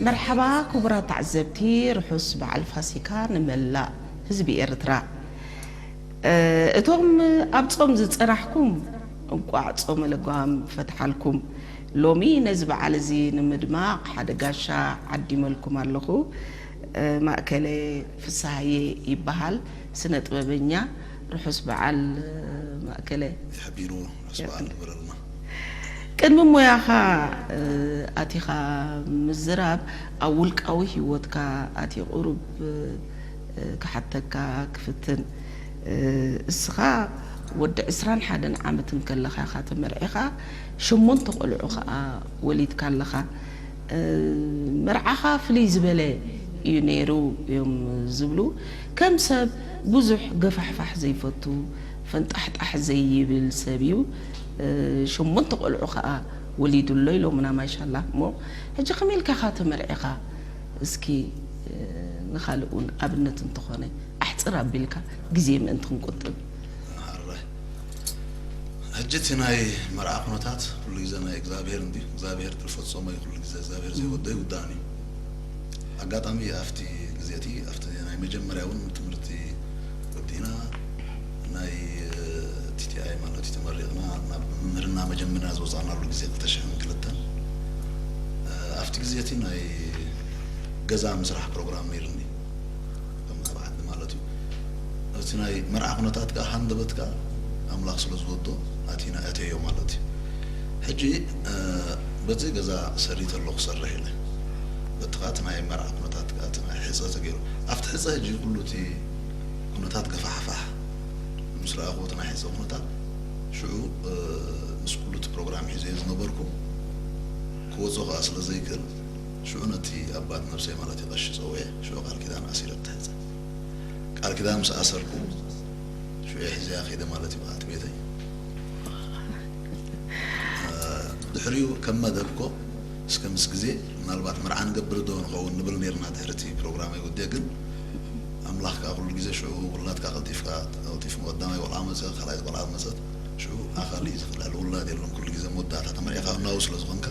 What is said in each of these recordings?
መርሓባ ክቡራት ተዓዘብቲ፣ ርሑስ በዓል ፋሲካ ንመላእ ህዝቢ ኤርትራ። እ፣ እቶም ኣብ ጾም ዝጸናሕኩም፣ እንቋዕ ጾመ ለጓም ፈትሓልኩም። ሎሚ ነዚ በዓል እዚ ንምድማቕ ሓደ ጋሻ ዓዲመልኩም ኣለኹ። እ፣ ማእከለ ፍስሃየ ይበሃል፣ ስነ ጥበበኛ። ርሑስ በዓል፣ እ፣ ማእከለ። የሕቢሩ፣ ርሑስ በዓል ይበለልና። ቅድሚ ሞያኻ፣ እ፣ ኣቲኻ ምዝራብ፣ ኣብ ውልቃዊ ህይወትካ ኣትየ ቁሩብ፣ እ፣ ክሓተካ ክፍትን። እ፣ እስኻ ወዲ ዕስራን ሓደን ዓመት እንከለኻ ኢኻ ተመርዒኻ፣ ሸሞንተ ቆልዑ ኸኣ ወሊድካ ኣለኻ። እ፣ መርዓኻ ፍልይ ዝበለ እዩ ነይሩ እዮም ዝብሉ። ከም ሰብ ብዙሕ ገፋሕፋሕ ዘይፈቱ፣ ፈንጣሕጣሕ ዘይብል ሰብ እዩ። እ፣ ሸሞንተ ቆልዑ ኸኣ ወሊዱ ኣሎ ኢሎምና ማሻላ። እሞ ሕጂ ከመይ ኢልካ ኢኻ ተመርዒኻ? እስኪ፣ እ፣ ንኻልእ እውን ኣብነት እንተኾነ ኣሕጽር ኣቢልካ ግዜ ምእንቲ ክንቁጥብ። ሕጂ እቲ ናይ መርዓ ኩነታት ኩሉ ግዜ ናይ እግዚኣብሄር እንድዩ። እግዚኣብሄር ዝፈጸሞ እዩ፣ ኩሉ ግዜ እግዚኣብሄር ዘይወዶ ይውዳእን እዩ። ኣጋጣሚ ኣብቲ ግዜ እቲ፣ ኣብቲ ናይ መጀመርያ እውን ትምህርቲ ወዲእና፣ ናይ፣ እ፣ ቲ ቲ ኣይ ማለት እዩ፣ ተመሪቕና ናብ ምምህርና መጀመርያ ዝወጻእናሉ ግዜ ክልተ ሽሕን ክልተን። እ፣ ኣብቲ ግዜ እቲ ናይ ገዛ ምስራሕ ፕሮግራም ነይሩኒ። ከም ኣብ ዓዲ ማለት እዩ። እቲ ናይ መርዓ ኩነታት ከኣ ሃንደበት ከኣ ኣምላኽ ስለ ዝወዶ ኣቲና ኣተዮ ማለት እዩ። ሕጂ፣ እ፣ በዚ ገዛ ሰሪተ ኣለኹ ክሰርሕ ኢለ። በቲ ከኣ እቲ ናይ መርዓ ኩነታት ከኣ እቲ ናይ ሕጸ ተገይሩ። ኣብቲ ሕጸ ሕጂ ኩሉ እቲ ኩነታት ገፋሕፋሕ ምስ ረኣኹ እቲ ናይ ሕጸ ኩነታት ሽዑ፣ እ፣ ምስ ኩሉ እቲ ፕሮግራም ሒዘዮ ዝነበርኩ ክወጾ ከኣ ስለ ዘይክእል ሽዑ ነቲ ኣባት ነብሰይ ማለት እዩ ቀሺ ጸዊዐ ሽዑ ቃል ኪዳን ኣሲረ ተሕጸ። ቃል ኪዳን ምስ ኣሰርኩ ሽዑ ሒዘያ ከይደ ማለት እዩ በዓልቲ ቤተይ። እ፣ ድሕሪኡ ከም መደብ እኮ እስከ ምስ ግዜ ምናልባት መርዓ ንገብር ዶ ንኸውን ንብል ነይርና ድሕሪ እቲ ፕሮግራም ኣይወድየ ግን ኣምላኽ ከኣ ኩሉ ግዜ ሽዑ ውላድካ ቀልጢፍካ ቀልጢፉ ቀዳማይ ቆልዓ መጸ ካልኣይቲ ቆልዓ መጸት ሽዑ ኣኻሊ እዩ ዝኽእል ውላድ የለን ኩሉ ግዜ መወዳእታ ተመሪዕካ ናው ስለ ዝኾንካ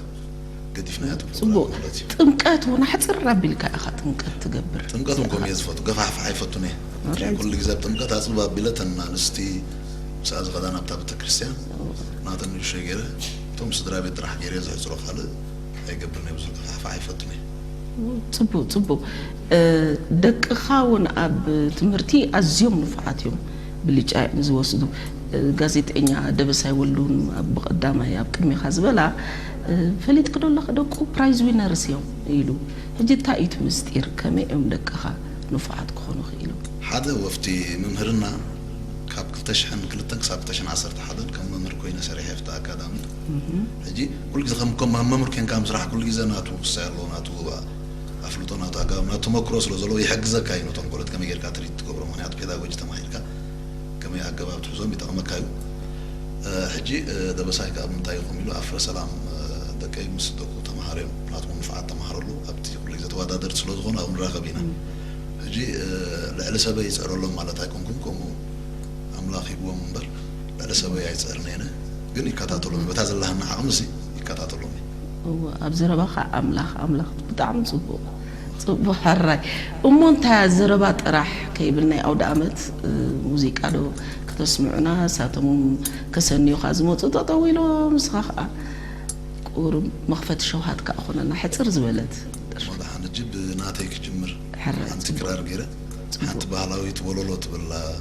ገዲፍናያ እቲ ፕሮግራም ጽቡቅ ማለት እዩ። ጥምቀት እውን ኣሕጽር ኣቢልካ ኢኻ ጥምቀት ትገብር። ጥምቀት እውን ከምኡ እየ ዝፈቱ ገፋሕፋሕ ኣይፈቱን እየ። Alright። ኩሉ ግዜ ኣብ ጥምቀት ኣጽብብ ኣቢለ ተን ኣንስቲ ምስኣ ዝኸዳ ናብታ ቤተክርስትያን ናተን ንእሽተይ ገይረ እቶም ስድራ ቤት ጥራሕ ገይረ ዘሕጽሮ ካልእ ኣይገብርን እየ ብዙሕ ገፋሕፋሕ ኣይፈቱን እየ። ጽቡቅ ጽቡቅ። እ፣ ደቅኻ እውን ኣብ ትምህርቲ ኣዝዮም ንፉዓት እዮም፣ ብልጫ እዮም ዝወስዱ። እ፣ ጋዜጠኛ ደበሳይ ወልዱ እውን ኣብ ብቐዳማይ ኣብ ቅድሜኻ ዝበላ፣ እ፣ ፈሊጥኪ ዶ ኣለኺ ደቁ ፕራይዝ ዊነርስ እዮም ኢሉ። ሕጂ እንታይ እዩ እቲ ምስጢር? ከመይ እዮም ደቅኻ ንፉዓት ክኾኑ ክኢሎም? ሓደ ወፍቲ ምምህርና ካብ ክልተ ሽሕን ክልተን ክሳብ ክልተ ሽሕን ዓሰርተ ሓደን ከም መምህር ኮይነ ሰሪሐ ኣብቲ ኣካዳሚ። እህ። ሕጂ ኩሉ ግዜ ከም ከም መምህር ኮይንካ ምስራሕ ኩሉ ግዜ ናቱ ክሳይ ኣለዎ፣ ናቱ ኣፍልጦ፣ ናቱ ኣገባብ፣ ናቱ ተመክሮ ስለ ዘለዎ ይሕግዘካ እዩ። ነቶም ቆልዑት ከመይ ጌርካ ትሪት ትገብሮ፣ ምኽንያቱ ፔዳጎጂ ተማሂርካ ከመይ ኣገባብ ትሕዞም ይጠቕመካ እዩ። እ፣ ሕጂ፣ እ፣ ደበሳይ ከኣ ብምንታይ ኢኹም ኢሉ ኣፍረ ሰላም፣ እ፣ ደቀይ ምስ ደቁ ተማሃሮ እዮም። ናቶም ንፉዓት ተማሃሮ ኣለዉ። ኣብቲ ኩሉ ግዜ ተወዳደርቲ ስለ ዝኾኑ ኣብኡ ንራኸብ ኢና። እም። ሕጂ፣ እ፣ ልዕሊ ሰበይ ይጽዕረሎም ማለት ኣይኮንኩን፣ ከምኡ ኣምላኽ ሂብዎም እምበር ልዕሊ ሰበይ ኣይጽዕርን እየ። ግን ይከታተሎም፣ በታ ዘለሃና ዓቕሚ እዚ ይከታተሎም እየ። እወ፣ ኣብ ዘረባኻ ኣምላኽ፣ ኣምላኽ ብጣዕሚ ጽቡቕ፣ ጽቡቕ ሕራይ። እሞ እንታይ ዘረባ ጥራሕ ከይብል ናይ ኣውደ ኣመት፣ እ፣ ሙዚቃ ዶ ከተስምዑና፣ እሳቶም ከሰንዩኻ ዝመጹ ጠጠው ኢሎም፣ ንስኻ ኸኣ ቁሩብ መኽፈቲ ሸውሃት ከኣ ኾነና፣ ሕጽር ዝበለት ደርፊ። መድሓን፣ ሕጂ ብናተይ ክጅምር። ሕራይ፣ ሓንቲ ጽቡቕ። ክራር ገይረ፣ ጽቡቕ። ሓንቲ ባህላዊት ወለሎ ትብል፣ ሕራይ።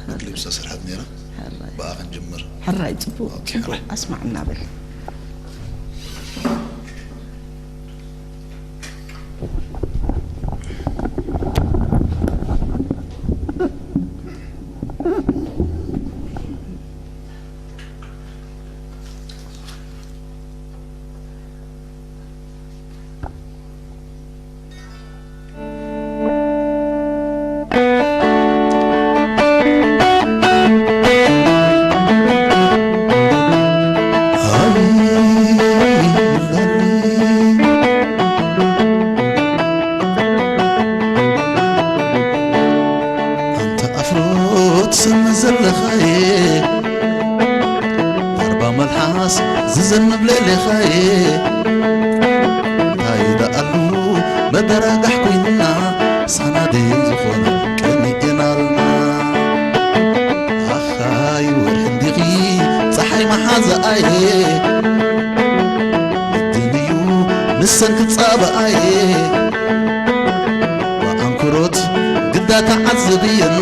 ብክሊፕ ዝተሰርሐት ነይራ። ሕራይ። ብኣ ክንጅምር። ሕራይ፣ ጽቡቕ፣ ኦኬ፣ ጽቡቕ። ሕራይ። ኣስማዕና በል። ኣንታ ኣፍሮ ትስሚ ዘለኻየ፣ ዳርባ መልሓስ ዝዘንብ ሌሌኻየ፣ እንታይ ደኣሉ ንሰን ክጻባኣየ ብኣንክሮት ግዳ ተዓዘብየን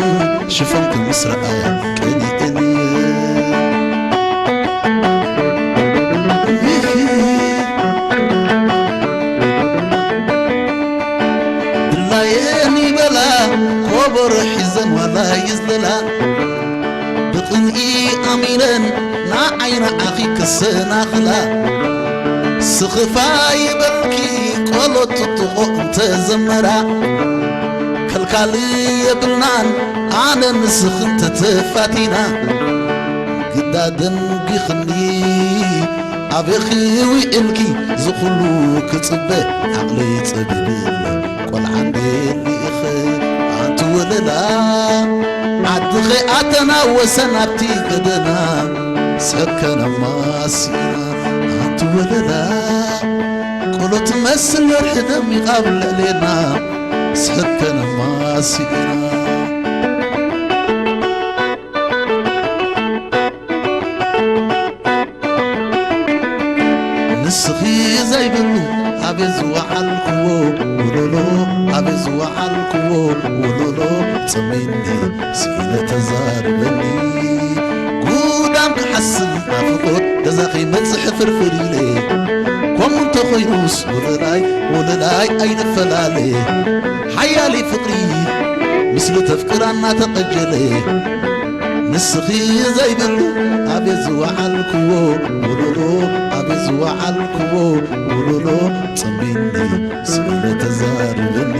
ሽፎንኪ ምስ ረኣያ ቀኒኤን እየ። ድላየን ይበላ ኮቦሮ ሒዘን ዋላ ይዝለላ ብቕንኢ ኣሚነን ንዓይ ንዓኺ ክሰናኽላ ስኽፋ ይበልኪ ቆሎ ጥጥቖ እንተዘመራ ከልካል የብልናን ኣነ ንስኽን ተተፋቲና ግዳ ደንጊኽኒ ኣበኺ ውዒልኪ ዝኹሉ ክጽበ ዓቕለይ ጸቢብኒ ቆልዓ እንዴ ልኢኺ ኣንቲ ወለላ ዓድኺ ኣተና ወሰን ኣብቲ ገደና ሰከነማ ሲና ኣንቲ ወለላ ቆሎ ትመስል ወርሒ ደሚቓ ኣብ ልዕሌና ሰከነማ ሲና ንስኺ ዘይብሉ ኣቤት ዝወዓልክዎ ውሎሎ ኣቤት ዝወዓልክዎ ውሎሎ ጸሚኒ ስኢለ ተዛርበኒ ጉዳም ክሓስብ ናፍቆት ገዛኺ መጽሕ ፍርፍር ኢለ ከምኡ እንተኾይኑስ ወለላይ ወለላይ ኣይንፈላለ ሓያሊ ፍቕሪ ምስሊ ተፍቅራ እናተቐጀለ ንስኺ ዘይብሉ ኣቤት ዝወዓልክዎ ውሉሉ ኣቤት ዝወዓልክዎ ውሉሉ ጽምቢኒ ስለ ተዛርበኒ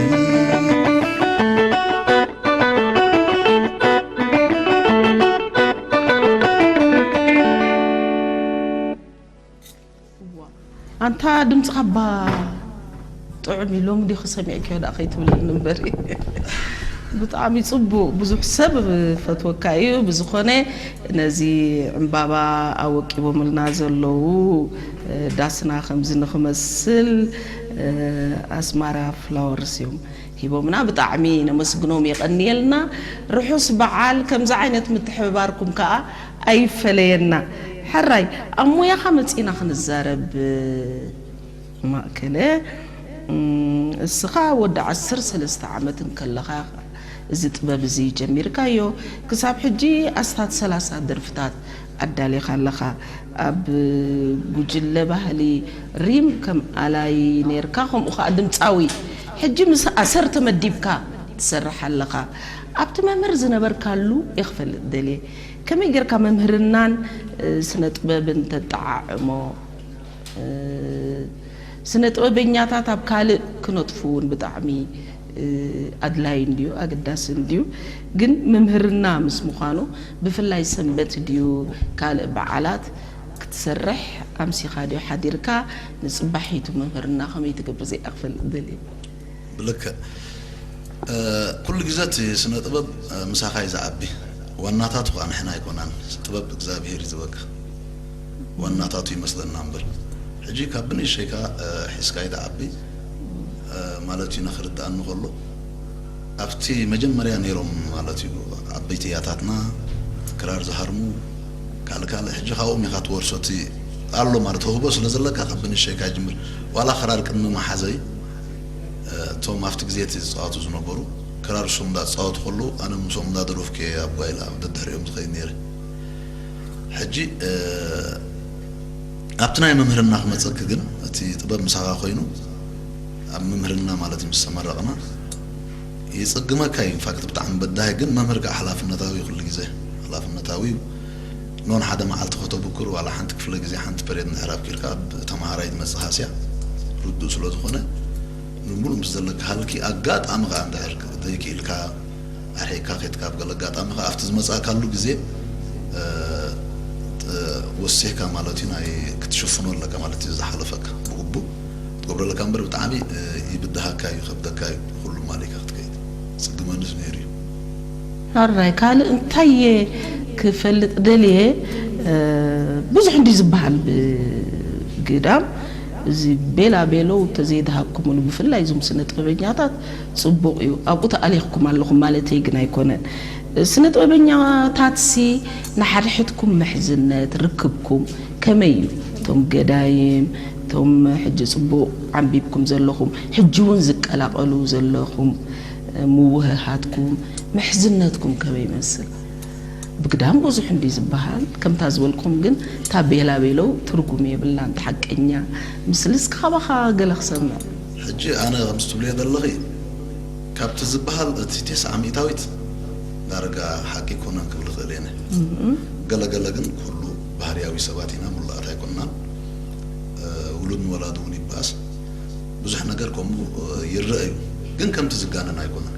እዋ፣ ኣንታ ድምፅኻ እባ ጥዑም እዩ፣ ሎሚ ዲኺ ሰሚዕክዮ ደኣ ከይትብለኒ እምበር። ብጣዕሚ ፅቡቕ፣ ብዙሕ ሰብ ፈትወካ እዩ። ብዝኾነ ነዚ ዕምባባ ኣወቂቦምልና ዘለዉ ዳስና ከምዚ ንኽመስል ኣስማራ ፍላወርስ እዮም ሂቦምና። ብጣዕሚ ነመስግኖም፣ የቐንየልና። ርሑስ በዓል። ከምዚ ዓይነት ምትሕብባርኩም ከኣ ኣይፈለየና። ሕራይ ኣብ ሞያኻ መጺእና ክንዛረብ ማእከለ። እም፣ እስኻ ወዲ ዓሰርተ ሰለስተ ዓመት እንከለኻ እዚ ጥበብ እዚ ጀሚርካዮ። ክሳብ ሕጂ ኣስታት ሰላሳ ደርፍታት ኣዳሊኻ ኣለኻ። ኣብ ጉጅለ ባህሊ ሪም ከም ኣላይ ነይርካ፣ ከምኡ ኸኣ ድምጻዊ። ሕጂ ምስ ኣሰር ተመዲብካ ትሰርሕ ኣለኻ። ኣብቲ መምህር ዝነበርካሉ እየ ክፈልጥ ደልየ። ከመይ ጌርካ መምህርናን፣ እ፣ ስነ ጥበብን ተጠዓዕሞ? እ፣ ስነ ጥበበኛታት ኣብ ካልእ ክነጥፉ እውን ብጣዕሚ፣ እ፣ ኣድላይ እንድዩ፣ ኣገዳሲ እንድዩ። ግን መምህርና ምስ ምዃኑ፣ ብፍላይ ሰንበት ድዩ ካልእ በዓላት ክትሰርሕ ኣምሲኻ ድዩ ሓዲርካ? ንጽባሒቱ መምህርና ከመይ ትገብር እዚኣ ክፈልጥ ደልየ። ብልክዕ። እ፣ ኩሉ ግዜ እቲ ስነ ጥበብ፣ እ፣ ምሳኻ እዩ ዝዓቢ። ዋናታቱ ከኣ ንሕና ኣይኮናን። ጥበብ እግዚኣብሄር እዩ ዝበካ። ዋናታቱ ይመስለና እምበር። ሕጂ ካብ ብንእሸይካ፣ እ፣ ሒዝካ እዩ ትዓቢ፣ እ፣ ማለት እዩ ነኽርድኣኒ ከሎ። ኣብቲ መጀመርያ ነይሮም ማለት እዩ ዓበይቲ ያታትና ክራር ዝሃርሙ፣ ካልእ ካልእ። ሕጂ ካብኦም ኢኻ ትወርሶ። እቲ ኣሎ ማለት ተውህቦ ስለ ዘለካ ካብ ብንእሸይካ ይጅምር። ዋላ ክራር ቅድሚ መሓዘይ፣ እ፣ እቶም ኣብቲ ግዜ እቲ ዝጻወቱ ዝነበሩ ክራር እሶም እንዳጻወቱ ከለዉ ኣነ ምስኦም እንዳደረፍኩ እየ ኣብ ጓይላ ኣብ ደድሕሪኦም ዝኸይድ ነይረ። ሕጂ፣ እ፣ ኣብቲ ናይ መምህርና ክመጸኪ ግን እቲ ጥበብ ምሳኻ ኮይኑ ኣብ መምህርና ማለት እዩ ምስ ተመረቕና ይጽግመካ እዩ። ኢንፋክት ብጣዕሚ በዳሂ ግን መምህር ከዓ ሓላፍነታዊ እዩ፣ ኩሉ ግዜ ሓላፍነታዊ እዩ። ኖን ሓደ መዓልቲ ከተብኩር ዋላ ሓንቲ ክፍለ ግዜ ሓንቲ ፐሬድ እንድሕር ኣብኪርካ ኣብ ተምሃራይ ትመጽእ ሃስያ ርዱእ ስለ ዝኾነ ንሙሉ ምስ ዘለካ ሃልኪ ኣጋጣሚ ከዓ እንድሕር ዘይክኢልካ ኣርሒቕካ ከድካ ኣብ ገለ ኣጋጣሚ ከዓ ኣብቲ ዝመጻእካሉ ግዜ፣ እ፣ ጥ-፣ ወሲኽካ ማለት እዩ ናይ ክትሽፍኖ ኣለካ ማለት እዩ ዝሓለፈካ ብግቡእ ክትገብሮ ኣለካ እምበር ብጣዕሚ፣ እ፣ ይብድሃካ እዩ፣ ይኸብደካ እዩ፣ ኩሉ ማሊካ ክትከይድ። ጽግመንስ ነይሩ እዩ። ኣራይ ካልእ እንታይ እየ ክፈልጥ ደልየ፣ እ፣ ብዙሕ እንዲ ዝበሃል ብግዳም እዚ ቤላ ቤሎ ተዘይድሃብኩምሉ ብፍላይ እዞም ስነ ጥበበኛታት ጽቡቕ እዩ። ኣብኡ ተኣሊኽኩም ኣለኹም ማለተይ ግን ኣይኮነን። ስነ ጥበበኛታትሲ ንሓድሕድኩም ምሕዝነት ርክብኩም ከመይ እዩ? እቶም ገዳይም፣ እቶም ሕጂ ጽቡቕ ዓንቢብኩም ዘለኹም፣ ሕጂ እውን ዝቀላቐሉ ዘለኹም፣ ምውህሃድኩም፣ ምሕዝነትኩም ከመይ ይመስል? ብግዳም ብዙሕ እንዲ ዝበሃል፣ ከምታ ዝበልኩም ግን፣ እታ ቤላ ቤለው ትርጉም የብላን። እቲ ሓቀኛ ምስልስ ካባኻ ገለ ክሰምዕ። ሕጂ ኣነ ከምዚ ትብልዮ ዘለኺ፣ ካብቲ ዝበሃል እቲ ተስዓ ሚእታዊት ዳርጋ ሓቂ ኣይኮነን ክብል እኽእል እየ። ገለ ገለ ግን ኩሉ ባህርያዊ ሰባት ኢና፣ ሙሉኣት ኣይኮንናን። እ፣ ውሉድ ንወላዱ እውን ይበኣስ። ብዙሕ ነገር ከምኡ፣ እ፣ ይረአ እዩ። ግን ከምቲ ዝጋነን ኣይኮነን።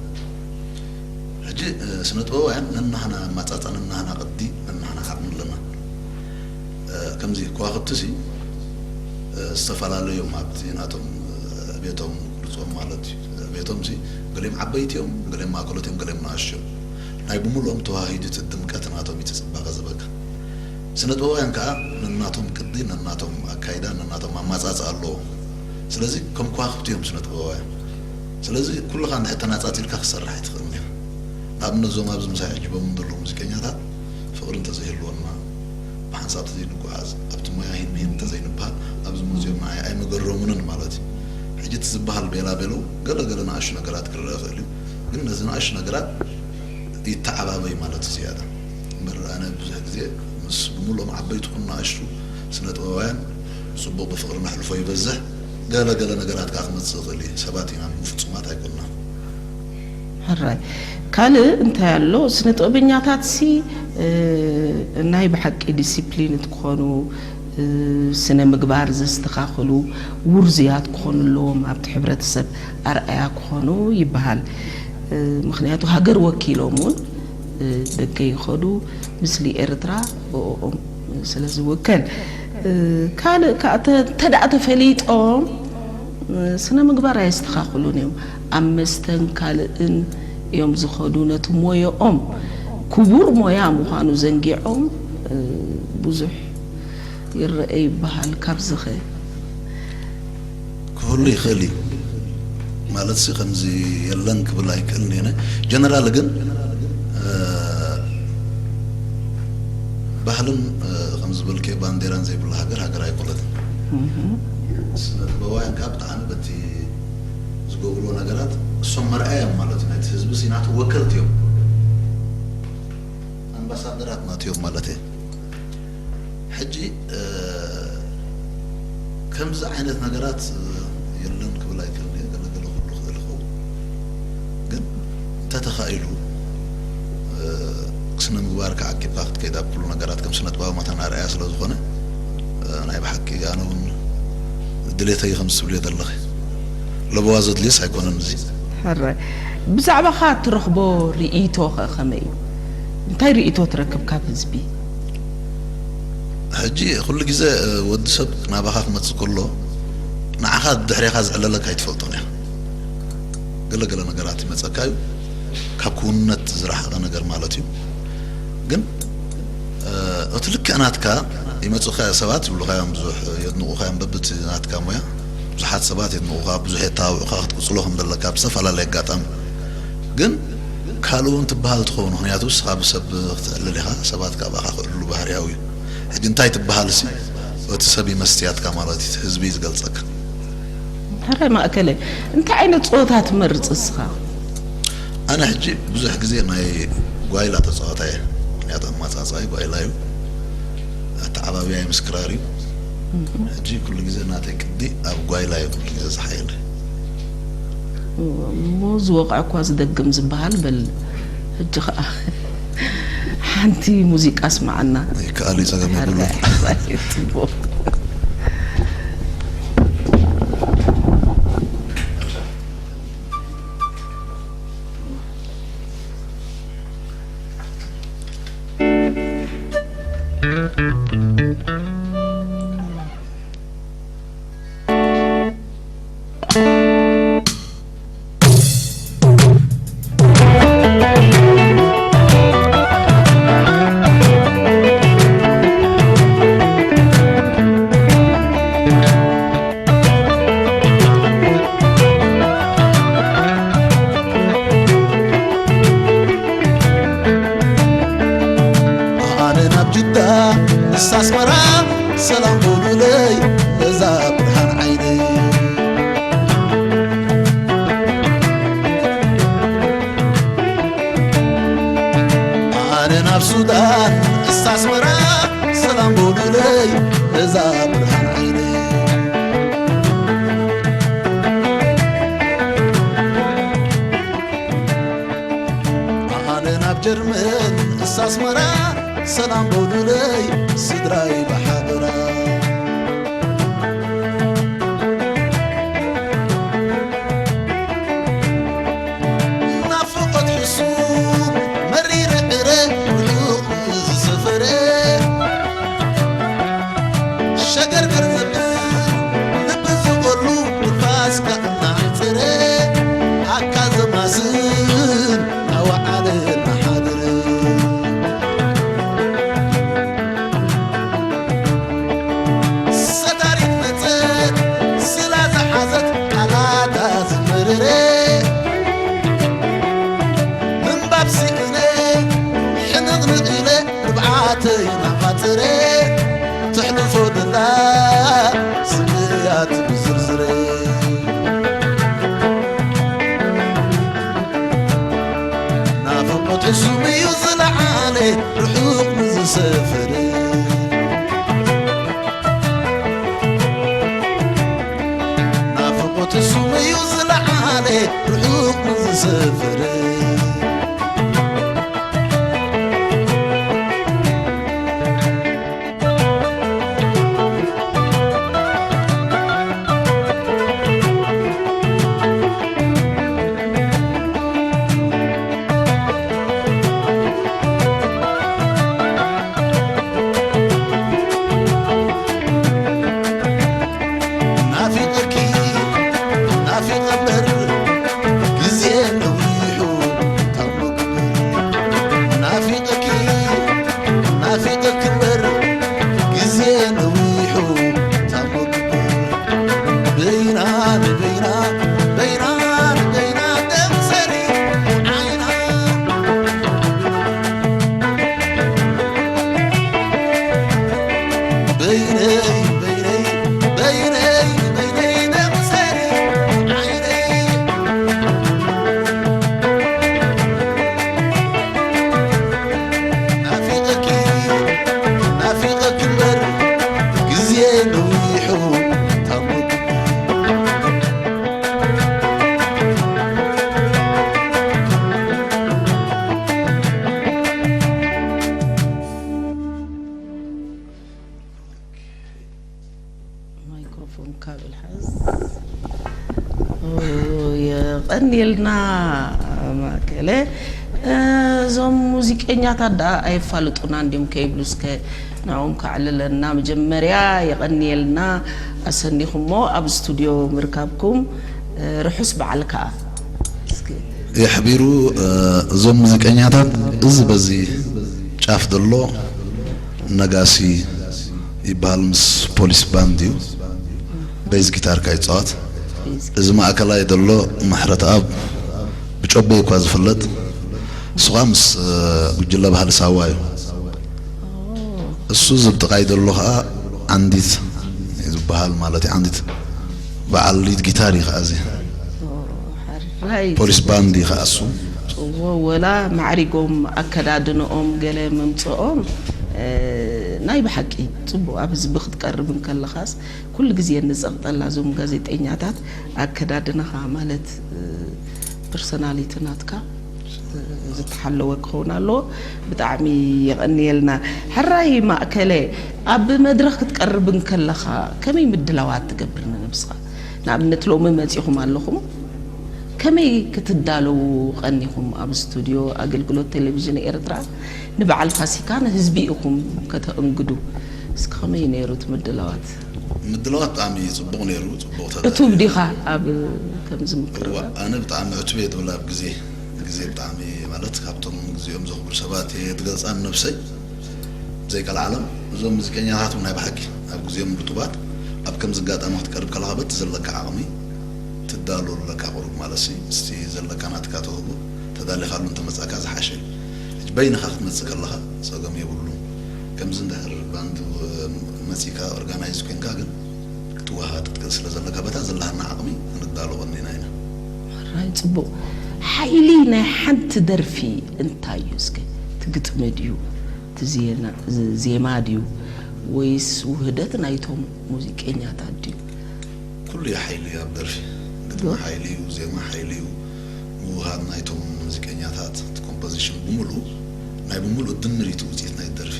ሕጂ፣ እ፣ ስነ ጥበባውያን ነናህና ኣማጻጻ፣ ነናህና ቅዲ፣ ነናህና ዓቕሚ ኣለና። እ፣ ከምዚ ከዋኽብቲ ሲ፣ እ፣ ዝተፈላለዩ እዮም ኣብቲ ናቶም፣ እ፣ ዕቤቶም ቅርጾም ማለት እዩ። ዕቤቶም ሲ ገሊኦም ዓበይቲ እዮም፣ ገሊኦም ማእከሎት እዮም፣ ገሊኦም ንኣሽቱ እዮም። ናይ ብምሉኦም ተዋሂዱ እቲ ድምቀት ናቶም እዩ እቲ ጽባቐ ዝበካ። ስነ ጥበባውያን ከኣ ነናቶም ቅዲ፣ ነናቶም ኣካይዳ፣ ነናቶም ኣማጻጽኣ ኣለዎም። ስለዚ ከም ከዋኽብቲ እዮም ስነ ጥበባውያን። ስለዚ ኩልኻ እንድሕር ተናጻጺልካ ክትሰርሕ ኣይትኽእልን ኢኻ። ንኣብነት እዞም ኣብዚ ምሳይ ዕጅቦምን ዘለዉ ሙዚቀኛታት ፍቕሪ እንተዘይህልወና፣ ብሓንሳብ ተዘይንጓዓዝ፣ ኣብቲ ሞያ ሂን ምሂን እንተዘይንበሃል፣ ኣብዚ መጺኦም ንዓይ ኣይምገረሙንን ማለት እዩ። ሕጂ እቲ ዝበሃል ቤላ ቤለው ገለ ገለ ንኣሽቱ ነገራት ክረአ ይኽእል እዩ። ግን ነዚ ንኣሽቱ ነገራት ይተዓባበይ ማለት እዩ ዝያዳ። እምበር ኣነ ብዙሕ ግዜ ምስ ብምሉኦም ዓበይቲ ኩን ንኣሽቱ ስነ ጥበባውያን ጽቡቕ ብፍቕሪ ነሕልፎ ይበዝሕ። ገለ ገለ ነገራት ከኣ ክመጽእ ይኽእል እዩ። ሰባት ኢና፣ ፍጹማት ኣይኮንና። ሕራይ። ካልእ እንታይ ኣሎ? ስነ ጥበበኛታት ሲ፣ እ፣ ናይ ብሓቂ ዲሲፕሊን ክኾኑ፣ እ፣ ስነ ምግባር ዘስተኻኽሉ ውርዙያት ክኾኑ ኣለዎም፣ ኣብቲ ሕብረተሰብ ኣርኣያ ክኾኑ ይበሃል። እ፣ ምኽንያቱ ሃገር ወኪሎም እውን፣ እ፣ ደገ ይኸዱ፣ ምስሊ ኤርትራ ብኦም ስለ ዝውከል። እ፣ ካልእ ከኣ ተ-፣ እንተ ደኣ ተፈሊጦም፣ እ፣ ስነ ምግባር ኣየስተኻኽሉን እዮም። ኣብ መስተን ካልእን እዮም ዝኸዱ። ነቲ ሞያኦም ክቡር ሞያ ምዃኑ ዘንጊዖም፣ እ፣ ብዙሕ ይረአ ይበሃል። ካብዚ ኸ? ክህሉ ይኽእል እዩ። ማለት ሲ ከምዚ የለን ክብል ኣይክእልን እየ። ጀነራል ግን፣ እ፣ ባህልን፣ እ፣ ከም ዝበልክዮ ባንዴራን ዘይብሉ ሃገር፣ ሃገር ኣይኮነትን። ስነ ጥበባውያን ከዓ ብጣዕሚ በቲ ዝገብርዎ ነገራት እሶም መርኣያ እዮም ማለት እዩ። ናይቲ ህዝቢ ሲ ናቱ ወከልቲ እዮም። ኣምባሳደራት ናቱ እዮም ማለት እየ። ሕጂ፣ እ፣ ከምዚ ዓይነት ነገራት፣ እ፣ የለን ክብል ኣይክእልን እየ። ገለ ገለ ክህሉ ክእል ይኸውን። ግን እንተተኻኢሉ፣ እ፣ ስነ ምግባርካ ዓቂብካ ክትከይድ ኣብ ኩሉ ነገራት ከም ስነ ጥበባዊ መታን ኣርኣያ ስለ ዝኾነ፣ እ፣ ናይ ብሓቂ ኣነ እውን ድሌተይ ከም ዝትብልዮ ዘለኺ ለበዋ ዘድልዮስ ኣይኮነን እዚ። ሕራይ። ብዛዕባኻ እትረኽቦ ርእይቶ ኸ ከመይ እዩ? እንታይ ርእይቶ ትረክብ ካብ ህዝቢ? ሕጂ ኩሉ ግዜ፣ እ፣ ወዲ ሰብ ናባኻ ክመጽእ ከሎ ንዓኻ ድሕሬኻ ዝዕለለካ ኣይትፈልጦን ኢኻ። ገለ ገለ ነገራት ይመጸካ እዩ፣ ካብ ክውንነት ዝረሓቐ ነገር ማለት እዩ። ግን፣ እ፣ እቲ ልክዕ ናትካ ይመጹኻ ሰባት ይብሉኻ እዮም፣ ብዙሕ የድንቑኻ እዮም፣ በብቲ ናትካ ሞያ ብዙሓት ሰባት የድንቑኻ፣ ብዙሕ የተባብዑኻ ክትቅጽሎ ከም ዘለካ ብዝተፈላለየ ኣጋጣሚ። ግን ካልእ እውን ትበሃል ትኸውን፣ ምኽንያቱ ንስኻ ብሰብ ክትዕልል ኢኻ፣ ሰባት ካባኻ ክዕልሉ ባህርያዊ እዩ። ሕጂ እንታይ ትበሃል ሲ፣ እቲ ሰብ እዩ መስትያትካ ማለት እዩ፣ እቲ ህዝቢ እዩ ዝገልጸካ። ሕራይ ማእከለይ፣ እንታይ ዓይነት ጸወታ ትመርጽ እስኻ? ኣነ ሕጂ ብዙሕ ግዜ ናይ ጓይላ ተጻዋታይ እየ፣ ምኽንያቱ ኣማጻጽኣይ ጓይላ እዩ፣ ኣተዓባብያይ ምስ ክራር እዩ። ሕጂ ኩሉ ግዜ ናተይ ቅዲ ኣብ ጓይላ እዩ ኩሉ ግዜ ዝሓየለ። እሞ ዝወቕዐ እኳ ዝደግም ዝበሃል በል። ሕጂ ኸኣ ሓንቲ ሙዚቃ ኣስምዓና። ይከኣል እዩ፣ ጸገም የብሉን። ሕራይ፣ ሕራይ፣ ጽቡቕ። ጀርመን እሳ ኣስመራ ሰላም በሉለይ ስድራይ ብሓደራ። ናፍቖት ሕሱም መሪረ ዕረ ርሑቕ ዝሰፈረ ሸገርገር ዘብል ልቢ ዝቐሉ ንፋስካ እናዕጸረ ኣካ ዘማስል ናወዓለ እናሓደረ ሰታሪት መጸት ስላ ዝሓዘት ቃላታ ዝመረረ ምንባብ ስኢነ ሕንቕንቕ ኢለ ርብዓተይ ናፋጥረ ተሕልፎ ደላ ስምያት ብዝርዝረ ናፍቖት ሕሱም እዩ ዝለዓለ ርሑቕ ንዝሰፈረ ናፍቖት ሕሱም እዩ ዝለዓለ ርሑቕ ንዝሰፈረ ናፊቐኪ ናፊቐ እምበር ግዜ ነዊሑ ካብ መግበር ናፊቐኪ ናፊቐኪ እምበር ግዜ ነዊሑ ካብ መግበር በይና ንበይና በይና ንበይና ደምሰሪ ዓይና በይነይ በይነይ በይነይ በይነይ ደምሰሪ ዓይነይ ናፊቐኪ ናፊቐኪ እምበር ግዜ ነዊሑ ካብ ማይክሮፎን ካብ ኢልሓዝ። ኦ፣ የቐንየልና ማእከለ። እ፣ እዞም ሙዚቀኛታት ደኣ ኣየፋልጡና እንዲዮም ከይብሉ እስከ ንዕኦም ከዕልለና። መጀመርያ የቐንየልና ኣሰኒኹሞ ኣብ ስቱድዮ ምርካብኩም። እ፣ ርሑስ በዓል ከኣ። እስኪ። የሕቢሩ፣ እ፣ እዞም ሙዚቀኛታት እዚ በዚ ጫፍ ዘሎ ነጋሲ ይበሃል፣ ምስ ፖሊስ ባንድ እዩ። ቤዝ ጊታር ከኣ ይጻወት። ቤዝ እዚ ማእከላይ ዘሎ ምሕረተኣብ ብጨቦ እኳ ዝፍለጥ፣ እሱ ኸኣ ምስ፣ እ፣ ጉጅለ ባህሊ ሳዋ እዩ። ኦ። እሱ እዚ ብጥቓይ ዘሎ ኸኣ ዓንዲት እዩ ዝበሃል፣ ማለት እዩ። ዓንዲት በዓል ሊድ ጊታር እዩ ኸኣ እዚ። ኦ፣ ሕራይ። ፖሊስ ባንድ እዩ ኸኣ እሱ። ጽዎ፣ ወላ ማዕሪጎም ኣከዳድንኦም ገለ ምምጽኦም፣ እ፣ ናይ ብሓቂ ጽቡቕ። ኣብ ህዝቢ ክትቀርብ እንከለኻስ ኩሉ ግዜ እንጸቕጠላ እዞም ጋዜጠኛታት ኣከዳድናኻ ማለት፣ እ፣ ፐርሶናሊቲ ናትካ፣ እ፣ ዝተሓለወ ክኸውን ኣለዎ። ብጣዕሚ የቐንየልና። ሕራይ ማእከለ፣ ኣብ መድረኽ ክትቀርብ እንከለኻ ከመይ ምድላዋት ትገብር ንነብስኻ? ንኣብነት ሎሚ መጺኹም ኣለኹም፣ ከመይ ክትዳለዉ ቀኒኹም? ኣብ ስቱድዮ ኣገልግሎት ቴሌቪዥን ኤርትራ ንበዓል ፋሲካ ንህዝቢ ኢኹም ከተእንግዱ። እስኪ ከመይ ነይሩ እቲ ምድላዋት? ምድላዋት ብጣዕሚ ጽቡቕ ነይሩ፣ ጽቡቕ ተዳልዩ። ዕቱብ ዲኻ ኣብ ከምዚ ምቅርራብ? እዋ፣ ኣነ ብጣዕሚ ዕቱብ እየ ዝብል ኣብ ግዜ፣ ግዜ ብጣዕሚ ማለት ካብቶም ግዜኦም ዘኽብሩ ሰባት እየ ዝገልጻ ንነብሰይ። ብዘይቃል ዓለም እዞም ሙዚቀኛታት እውን ናይ ብሓቂ ኣብ ግዜኦም ርጡባት ኣብ ከምዚ ኣጋጣሚ ክትቀርብ ከለኻ በቲ ዘለካ ዓቕሚ ትዳሎ ኣለካ ቁሩብ ማለት ሲ ምስቲ ዘለካ ናትካ ተውህቦ ተዳሊኻሉ እንተመጻእካ ዝሓሸ እዩ። ሕጂ በይንኻ ክትመጽእ ከለኻ ጸገም የብሉን። ከምዚ እንድሕር ባንድ መጺእካ ኦርጋናይዝ ኮንካ ግን ክትወሃሃድ ክትክእል ስለ ዘለካ በታ ዘለሃና ዓቕሚ ክንዳሎ ቀኒና ኢና። ሕራይ ጽቡቕ። ሓይሊ ናይ ሓንቲ ደርፊ እንታይ እዩ እስከ? እቲ ግጥሚ ድዩ? እቲ ዜና-፣ ዜማ ድዩ? ወይስ ውህደት ናይቶም ሙዚቀኛታት ድዩ? ኩሉ እዩ ሓይሊ ኣብ ደርፊ። ግጥሚ ዶ? ሓይሊ እዩ፣ ዜማ ሓይሊ እዩ። ምውሃድ ናይቶም ሙዚቀኛታት፣ እቲ ኮምፖዚሽን ብምሉኡ ናይ ብምሉእ ድምር እዩ እቲ ውፅኢት ናይ ደርፊ።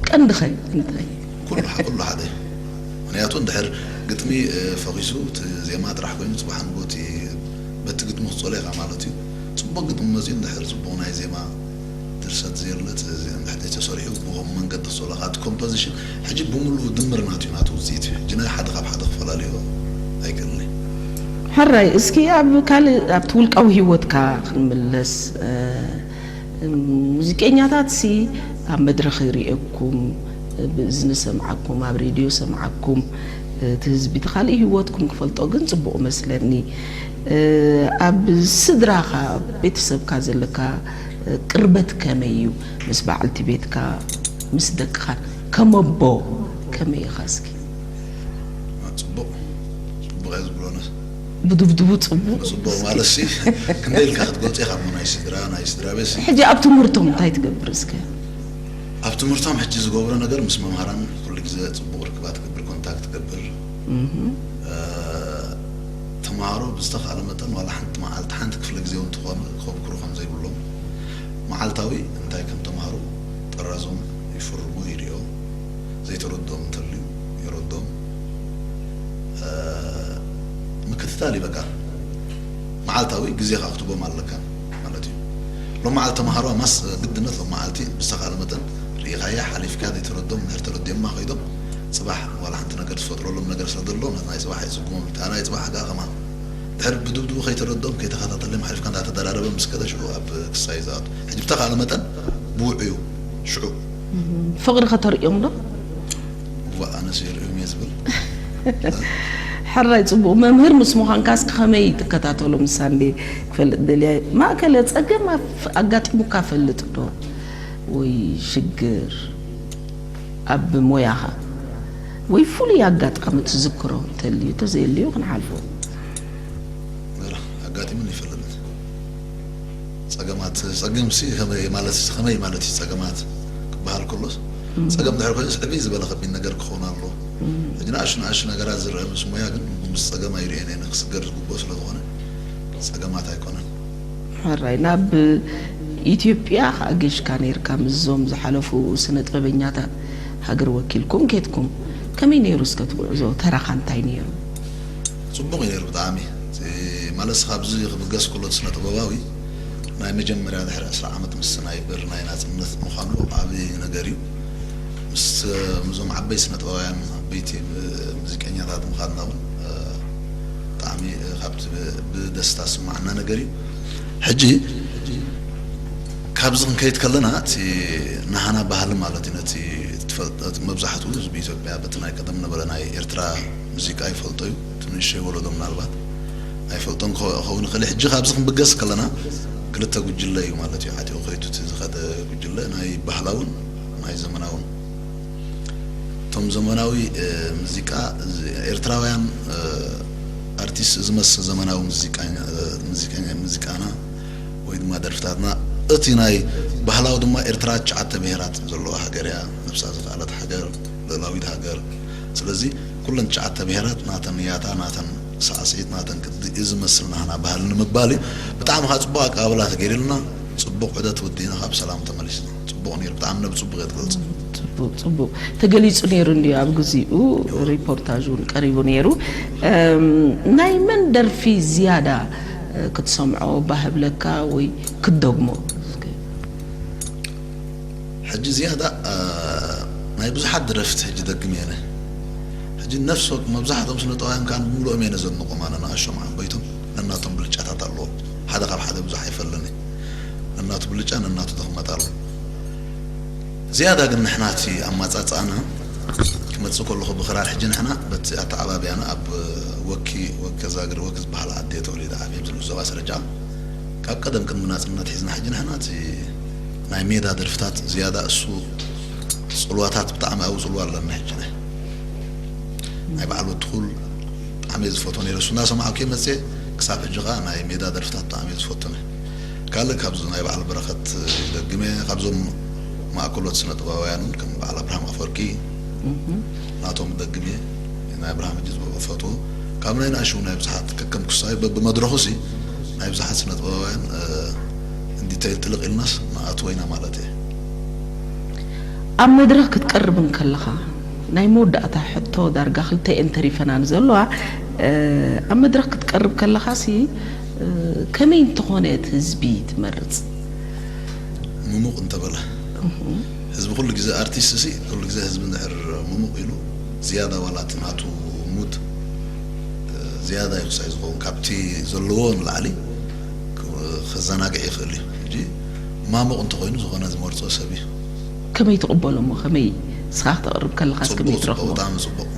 ቀንድኸ እንታይ? ኩሉ ኩሉ ሓደ እዩ። ምክንያቱ እንድሕር ግጥሚ ፈኺሱ እቲ ዜማ ጥራሕ ኮይኑ፣ ፅባሕ ንጎት በቲ ግጥሚ ክፀሎ ኢኻ ማለት እዩ። ፅቡቅ ግጥሚ መፅኡ እንድሕር ፅቡቅ ናይ ዜማ ድርሰት ዘየለ እንድሕር ተሰሪሑ ብኸም መንገዲ ክፀሎ ኢኻ። እቲ ኮምፖዚሽን ሕጂ ብምሉእ ድምር ናት እዩ ናቱ ውፅኢት እዩ። ሕጂ ናይ ሓደ ካብ ሓደ ክፈላለዮ ኣይክእልን እዩ። ሕራይ እስኪ ኣብ ካልእ ኣብቲ ውልቃዊ ህይወትካ ክንምለስ። ሙዚቀኛታት ሲ ኣብ መድረኽ ይርእየኩም፣ ብእዝኒ ሰምዓኩም፣ ኣብ ሬድዮ ሰምዓኩም፣ እቲ ህዝቢ እቲ ካልእ ህይወትኩም ክፈልጦ ግን ጽቡቕ መስለኒ። ኣብ ስድራኻ ቤተሰብካ ዘለካ ቅርበት ከመይ እዩ? ምስ በዓልቲ ቤትካ ምስ ደቅኻን ከመቦ ከመይ ኢኻ እስኪ? ጽቡቕ ጽቡቕ እየ ዝብሎ ነስ ብድብድቡ ጽቡቕ ጽቡቕ ማለት ሲ ክንደይ ኢልካ ክትገልጾ ኢኻ እሞ ናይ ስድራ ናይ ስድራ ቤት ሲ ሕጂ ኣብ ትምህርቶም እንታይ ትገብር እስከ? ኣብ ትምህርቶም ሕጂ ዝገብሮ ነገር ምስ መምሃራን ኩሉ ግዜ ጽቡቕ ርክባት ትገብር ኮንታክት ትገብር ተምሃሮ ብዝተኻእለ መጠን ዋላ ሓንቲ መዓልቲ ሓንቲ ክፍለ ግዜ እውን ትኾን ክኸብክሩ ከም ዘይብሎም መዓልታዊ እንታይ ከም ተምሃሩ ጥራዞም ይፍርሙ ይሪኦ ዘይተረድኦም እንተልዩ ይረዶም ምክትታል ይበቃ መዓልታዊ ግዜ ከዓ ክትቦም ኣለካ ማለት እዩ ሎም መዓልቲ ተምሃሮ ማስ ግድነት ሎም መዓልቲ ብዝተኻእለ መጠን ርኢኻያ ሓሊፍካ ዘይተረዶም እንድሕር ተረዲኦማ ከይዶም ፅባሕ ዋላ ሓንቲ ነገር ትፈጥረሎም ነገር ስለ ዘሎ ነቲ ናይ ፅባሕ የፅግሞም እዩ። እታ ናይ ፅባሕ ከዓ ከማን ድሕር ብድብድቡ ከይተረዶም ከይተኸታተሎም ሓሊፍካ እንዳተደራረበ ምስ ከደ ሽዑ ኣብ ክሳይ ዝኣቱ ሕጂ ብተኻእለ መጠን ብውዕዩ ሽዑ ፍቕሪ ከተርእዮም ዶ? እዋ ኣነስ የርእዮም እየ ዝብል ሕራይ ጽቡቕ መምህር ምስ ምዃንካስ ከመይ ትከታተሎም ሳንዴ ክፈልጥ ደልያ ማእከለ ጸገም ኣጋጢሙካ ፈልጥ ዶ ወይ ሽግር ኣብ ሞያኻ ወይ ፍሉይ ኣጋጣሚ ትዝክሮ እንተልዩ ተዘየልዩ ክንሓልፎ ኣጋጢሙን ይፈልጥ ጸገማት ጸገም ሲ ከመይ ማለት ከመይ ማለት እዩ ጸገማት ክበሃል ከሎስ ጸገም ድሕር ኮይኑስ ዕብይ ዝበለ ከቢድ ነገር ክኸውን ኣሎ ሕጂ ንኣሹ ንኣሹ ነገራት ዝረአ ምስ ሞያ ግን ምስ ጸገም ኣይርእየን እየ ክስገር ዝግብኦ ስለ ዝኾነ ጸገማት ኣይኮነን ሕራይ ናብ ኢትዮጵያ ከኣገሽካ ነርካ ምስዞም ዝሓለፉ ስነ ጥበበኛታት ሃገር ወኪልኩም ኬድኩም ከመይ ነይሩ እስከ እቲ ጉዕዞ ተራኻ እንታይ ነይሩ ጽቡቕ እዩ ነይሩ ብጣዕሚ ማለት ካብዚ ክብገስ ከሎ ስነ ጥበባዊ ናይ መጀመርያ ድሕሪ ዕስራ ዓመት ምስ ናይ ብር ናይ ናጽነት ምዃኑ ዓብዪ ነገር እዩ ምስ እዞም ዓበይ ስነ ጥበባውያን ዓበይቲ ሙዚቀኛታት ምዃንና እውን ብጣዕሚ ካብቲ ብደስታ ስማዕና ነገር እዩ ሕጂ ካብዚ ክንከይድ ከለና እቲ ናሃና ባህሊ ማለት እዩ ነቲ መብዛሕትኡ ህዝቢ ኢትዮጵያ በቲ ናይ ቀደም ነበረ ናይ ኤርትራ ሙዚቃ ይፈልጦ እዩ እቲ ንእሽተይ ወለዶ ምናልባት ኣይፈልጦን ክኸውን ይኽእል ሕጂ ካብዚ ክንብገስ ከለና ክልተ ጉጅለ እዩ ማለት እዩ ዓጢቑ ከይዱ እቲ ዝኸደ ጉጅለ ናይ ባህላውን ናይ ዘመናውን እቶም ዘመናዊ ሙዚቃ ኤርትራውያን ኣርቲስት ዝመስል ዘመናዊ ሙዚቃና ወይ ድማ ደርፍታትና እቲ ናይ ባህላዊ ድማ ኤርትራ ትሽዓተ ብሄራት ዘለዋ ሃገር እያ ነብሳ ዝኸኣለት ሃገር ልእላዊት ሃገር ስለዚ ኩለን ትሽዓተ ብሄራት ናተን ያታ ናተን ሳዕስዒት ናተን ቅዲ እዚ መስል ናህና ባህል ንምባል እዩ ብጣዕሚ ከዓ ፅቡቅ ኣቀባብላ ተገይርልና ፅቡቅ ዕደት ወዲእና ካብ ሰላም ተመሊስና ፅቡቅ ነይሩ ብጣዕሚ ነብ ፅቡቅ እየ ትገልፅ ፅቡቅ ፅቡቅ ተገሊፁ ነይሩ እንዲ ኣብ ግዚኡ ሪፖርታጅ እውን ቀሪቡ ነይሩ ናይ መን ደርፊ ዝያዳ ክትሰምዖ ባህብለካ ወይ ክትደግሞ ሕጂ ዝያዳ ናይ ብዙሓት ደረፍቲ ሕጂ ደግም እየነ ሕጂ ነፍሲ ወቅ መብዛሕትኦም ስነጠዋውያን ከዓ ብምሉኦም እየነ ዘድንቆም ኣነ ንኣሾም ዓበይቶም ነናቶም ብልጫታት ኣለዎም ሓደ ካብ ሓደ ብዙሕ ኣይፈልን ነናቱ ብልጫ ነናቱ ድኽመት ኣሎ ዝያዳ ግን ንሕና እቲ ኣማፃፅኣና ክመፅእ ከለኹ ብክራር ሕጂ ንሕና በቲ ኣተዓባብያና ኣብ ወኪ ወከዛግር ወኪ ዝበሃል ዓዲ ተወሊደ ዓብየ ዝብል ዞባ ስረጃ ካብ ቀደም ቅድሚ ናፅነት ሒዝና ሕጂ ንሕና እቲ ናይ ሜዳ ደርፍታት ዝያዳ እሱ ፅልዋታት ብጣዕሚ ኣብ ፅልዋ ኣለና ሕጂ ናይ ናይ በዓል ወትኹል ብጣዕሚ ዝፈትዎ ነይረ እሱ እናሰማዕኩ መፅየ ክሳብ ሕጂ ከዓ ናይ ሜዳ ደርፍታት ብጣዕሚ ዝፈትነ ካልእ ካብዚ ናይ በዓል በረኸት ይደግመ ካብዞም ማእከሎት ስነ ጥበባውያን እውን ከም በዓል ኣብርሃም ኣፈወርቂ ናቶም ይደግም እየ ናይ ኣብርሃም ሕጂ ዝበልኦ ፈትዎ ካብ ናይ ንኣሽው ናይ ብዙሓት ከከም ክሳይ በብመድረኹ ሲ ናይ ብዙሓት ስነ ጥበባውያን እንዲተይል ጥልቕ ኢልናስ ንኣትዎ ኢና ማለት እየ ኣብ መድረኽ ክትቀርብ እንከለኻ፣ ናይ መወዳእታ ሕቶ፣ ዳርጋ ክልተ እየን ተሪፈና ንዘለዋ። ኣብ መድረኽ ክትቀርብ ከለኻሲ፣ ከመይ እንተኾነ እቲ ህዝቢ ትመርጽ? ምሙቕ እንተበለ፣ ህዝቢ ኩሉ ግዜ፣ ኣርቲስት ሲ ኩሉ ግዜ ህዝቢ እንድሕር ምሙቕ ኢሉ፣ ዝያዳ ዋላ እቲ ናቱ ሙድ ዝያዳ እዩ ክሳይ ዝኸውን፣ ካብቲ ዘለዎ ንላዕሊ ከዘናግዕ ይኽእል እዩ። ሕጂ ማሙቕ እንተኾይኑ፣ ዝኾነ ዝመርጾ ሰብ እዩ። ከመይ ትቕበሎ እሞ? ከመይ ንስኻ ክተቕርብ ከለኻስ ከመይ ጽቡቕ፣ ጽቡቕ፣ ትረኽቦ? ብጣዕሚ ጽቡቕ።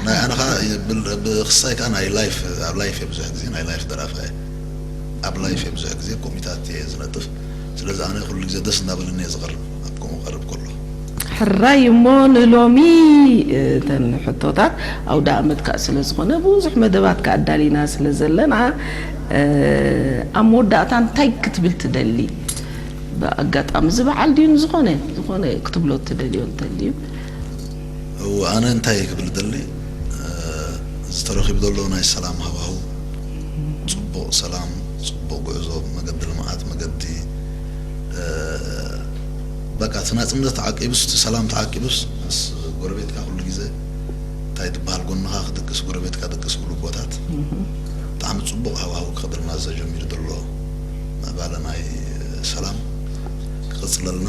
ናይ ኣነ ኸኣ ብል-፣ ብኽሳይ ከኣ ናይ ላይፍ፣ ኣብ ላይፍ እየ ብዙሕ ግዜ፣ ናይ ላይፍ ደራፋይ እየ። ኣብ ላይፍ እየ ብዙሕ ግዜ ኮሚታት እየ ዝነጥፍ። ስለዚ ኣነ ኩሉ ግዜ ደስ እናበለኒ እየ ዝቐርብ፣ ኣብ ከምኡ ቀርብ ከሎ። ሕራይ እሞ ንሎሚ እተን ሕቶታት ኣውደ ኣመት ከኣ ስለ ዝኾነ ብዙሕ መደባት ከኣ ኣዳሊና ስለ ዘለና፣ ኣብ መወዳእታ እንታይ ክትብል ትደሊ? ብኣጋጣሚ እዚ በዓል ድዩ ንዝኾነ፣ ዝኾነ ክትብሎ ትደልዮ እንተልዩ? እወ፣ ኣነ እንታይ ክብል ደሊ፣ እዚ ተረኺቡ ዘሎ ናይ ሰላም ሃዋሁ፣ ጽቡቕ ሰላም፣ ጽቡቕ ጉዕዞ፣ መገዲ ልምዓት፣ መገዲ፣ በቃ፣ እቲ ናጽነት ተዓቂቡስ፣ እቲ ሰላም ተዓቂቡስ፣ ምስ ጎረቤትካ ኩሉ ግዜ እንታይ ትበሃል፣ ጎንኻ ክድቅስ፣ ጎረቤትካ ድቅስ ክብሉ ኣቦታት፣ ብጣዕሚ ጽቡቕ ሃዋሁ ክኸብረልና ዘጀሚሩ ዘሎ ምዕባለ ናይ ሰላም ክቕጽለልና፣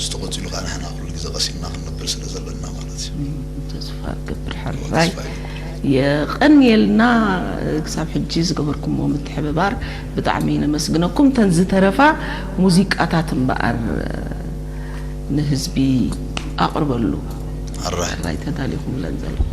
ዝተቐጺሉ ከኣ ንሕና ኩሉ ግዜ ቀሲንና ክንነብር ስለ ዘለና ማለት እዩ። ተስፋ እገብር። ሕራይ ተስፋ እዩ። የቐንየልና። ክሳብ ሕጂ ዝገበርኩሞ ምትሕብባር ብጣዕሚ ነመስግነኩም። እተን ዝተረፋ ሙዚቃታት እምበኣር ንህዝቢ ኣቕርበሉ። ሕራይ። ሕራይ ተዳሊኹም ብለን ዘለኹም።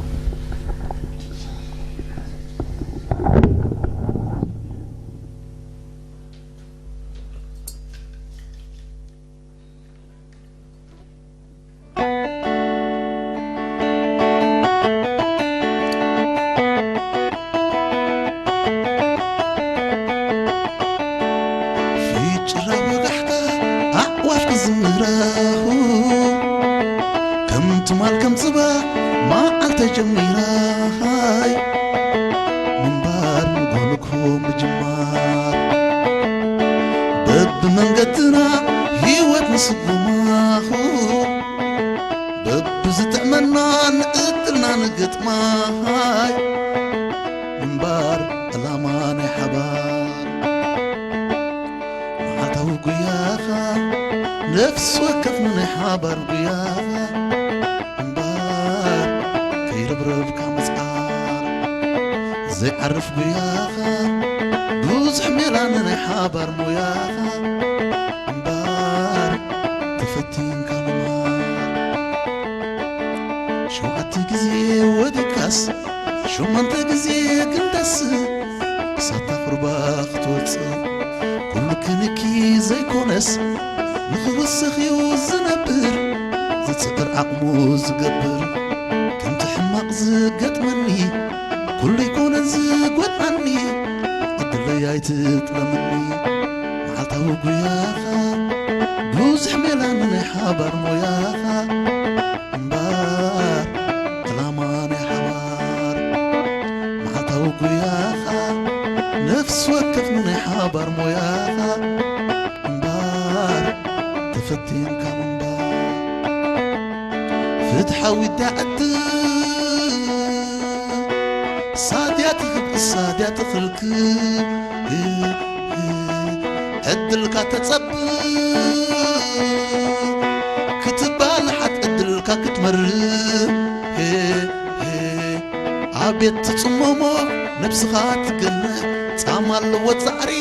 ፊጭራ ወጋሕታ ኣዕዋፍ ክዝምራኹ፣ ከም ትማል ከም ጽባሕ መዓልተ ጀሚራ፣ ሃይ ምንባር ንጎንኩ ምጅማር። በብመንገድና ህይወት ንስጉማኹ፣ በብዝጥዕመና ንእድልና ንገጥማ፣ ሃይ ምንባር ዕላማ ናይ ሓባር። መዓልታዊ ጉያኻ፣ ነፍሲ ወከፍና ናይ ሓባር ጉያኻ፣ እምበር ከይረብረብካ ምጽዓር። ዘይዓርፍ ጉያኻ፣ ብዙሕ ሜላ ንናይ ሓባር ሞያኻ፣ እምበር ተፈቲንካ ምምሃር። ሸውዓተ ግዜ ወዲቅካስ፣ ሸሞንተ ግዜ ግን ተስእ፣ ክሳብታ ቁርባ ክትወጽእ፣ ኩሉ ክንኪ ዘይኮነስ፣ ንኽውስኽ እዩ ዝነብር፣ ዝጽዕር ዓቕሙ ዝገብር። ከምቲ ሕማቕ ዝገጥመኒ፣ ኩሉ ኣይኮነን ዝጎድኣኒ፣ ዕድለይ ኣይትጥለመኒ። መዓልታዊ ጉያኻ፣ ብዙሕ ሜላ ንናይ ሓባር ሞያኻ፣ እምበር ዕላማ ናይ ሓባር። መዓልታዊ ጉያኻ፣ ነፍሲ ወከፍ ንናይ ሓባር ሞያኻ፣ እምበር ተፈቲንካ ምንባር። ፍትሓዊት እያ ዕድል፣ ሳድያ ትህብ፣ ሳድያ ትኽልክል። ዕድልካ ተጸብእ ክትባልሓት፣ ዕድልካ ክትመርእ። ኣቤት ትጽመሞ ነብስኻ ትገንሕ፣ ጻማ ኣለዎ ጻዕሪ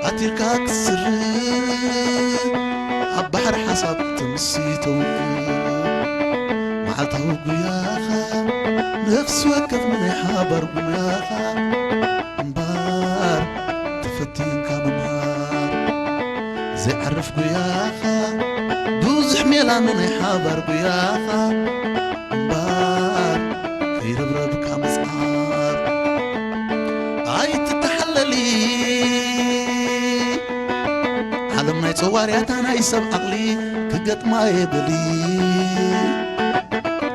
ኣቲርካ ክትስርህ። ኣብ ባሕሪ ሓሳብ ተምሲ ተውግእ፣ መዓልታዊ ጉያኻ፣ ነፍሲ ወከፍ ንናይ ሓባር ጉያኻ፣ እምበር ተፈቲንካ ምምሃር። ዘይዓርፍ ጉያኻ፣ ብዙሕ ሜላ ንናይ ሓባር ጉያኻ፣ እምበር ከይረብረብካ ምጽዓር። ኣይትተሓለሊ፣ ዓለም ናይ ጸዋርያታ ናይ ሰብ ዓቕሊ ክገጥማ የበሊ።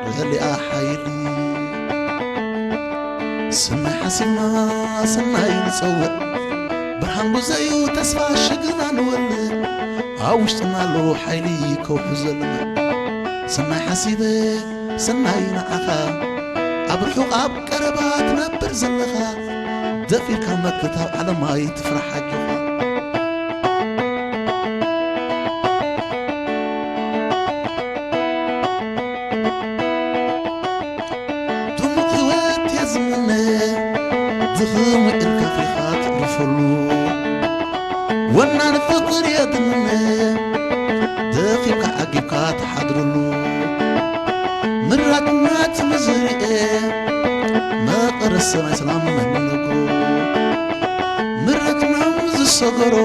ርህሊኣ ሓይሊ ሰናይ ሓሲብና ሰናይ ንጸውዕ፣ ብርሃን ብዘዩ ተስፋ ሽግርና ንወልዕ። ኣብ ውሽጥና ኣሎ ሓይሊ ከውሒ ዘልምዕ፣ ሰናይ ሓሲበ ሰናይ ንዓኻ፣ ኣብ ርሑቕ ኣብ ቀረባ ትነብር ዘለኻ፣ ደፊርካ መክት ኣብ ዓለማይ ትፍራሕ ኣጆኻ። ድሙቕ ህይወት እየ ዝምነ፣ ድኽም ውዒልካ ኣፍሪኻ ትዕርፈሉ። ወናኒ ፍቕሪ እየ ዝምነ፣ ደኺምካ ዓጊብካ ትሓድረሉ። ምራትና ትምዝርኤ፣ መቐረት ሰማይ ሰላም መን ይነግሮ? ምረትና ዝሰገሮ፣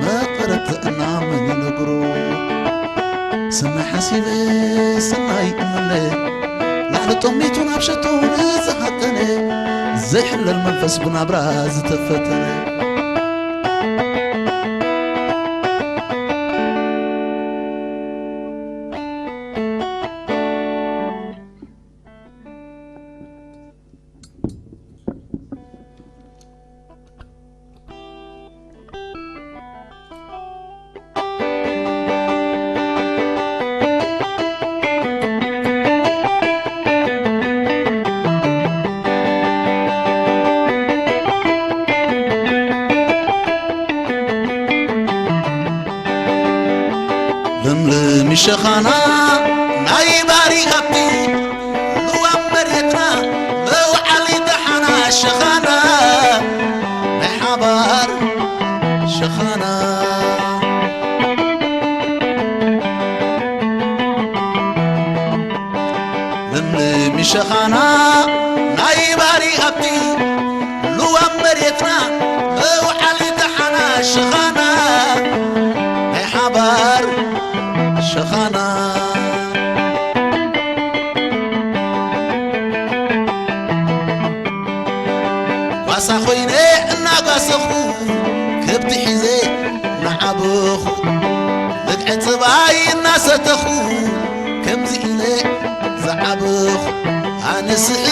መቐረት ጥዕና መን ይነግሮ? ሰናይ ሓሲበ ሰናይ እምነ፣ ላዕሊ ጠሚቱ ናብ ሸቶ ንዝሃቀነ፣ ዘይሕለል መንፈስ ብናብራ ዝተፈተነ። ለምለሚ ሸኻና ናይ ባሪ ሃብቲ፣ ልዋም መሬትና መውዓሊ ደሓና ሸኻና፣ ናይ ሓባር ሸኻና። ለምለሚ ሸኻና ናይ ባሪ ሃብቲ፣ ልዋም መሬትና መውዓሊ ደሓና ሸኻና፣ ናይ ሓባር ሸኻና። ጓሳ ኮይነ እናጓሰኹ፣ ከብቲ ሒዘ እናዓበኹ፣ ልግዐ ጽባይ እናሰተኹ፣ ከምዚ ኢለ ዝዓበኹ፣ ኣነ ስእ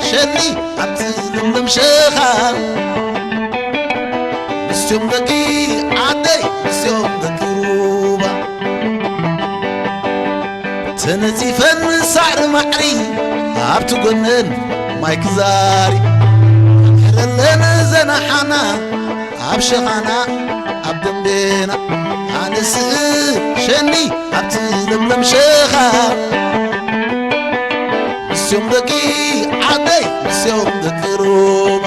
ሸኒ ኣብቲ ልምልም ሸኻ፣ ምስዮም ደቂ ዓደይ፣ ምስዮም ደቂ ሩባ፣ ተነጺፈን ሳዕሪ ማዕሪ፣ ኣብቲ ጎነን ማይ ክዛሪ፣ ሕረለን ዘናሓና፣ ኣብ ሸኻና ኣብ ደንቤና፣ ኣነ ስእ ሸኒ ኣብቲ ለምለም ሸኻ፣ ምስዮም ደቂ ዓደይ፣ ምስዮም ደቂ ሩባ።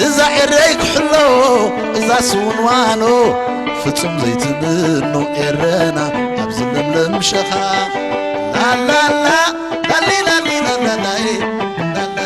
እዛ ኤረይ ክሕሎ፣ እዛ ስውንዋኖ፣ ፍጹም ዘይትምኖ ኤረና፣ ኣብዚ ለምለም ሸኻ። ላላላ፣ ላሊ ላሊ ላላላይ፣ ላላ።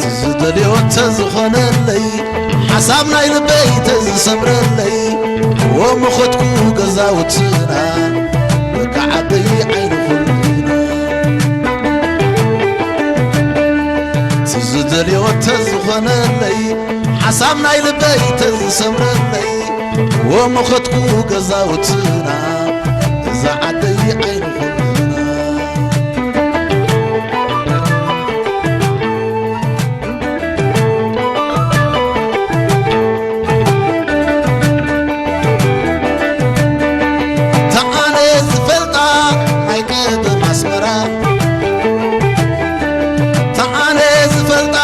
ትዝደልዮ ተዝኾነለይ፣ ሓሳብ ናይ ልበይ ተዝሰምረለይ፣ ወምኸድኩ ገዛውትና፣ በቃ ዓበይ ዓይኒ ኩልና። ትዝደልዮ ተዝኾነለይ፣ ሓሳብ ናይ ልበይ ተዝሰምረለይ፣ ወምኸድኩ ገዛውትና፣ እዛ ዓደይ ዓይኒ ኩልና። ተኣነ ዝፈልጣ ናይ ቀደም ኣስመራ፣ ተኣነ ዝፈልጣ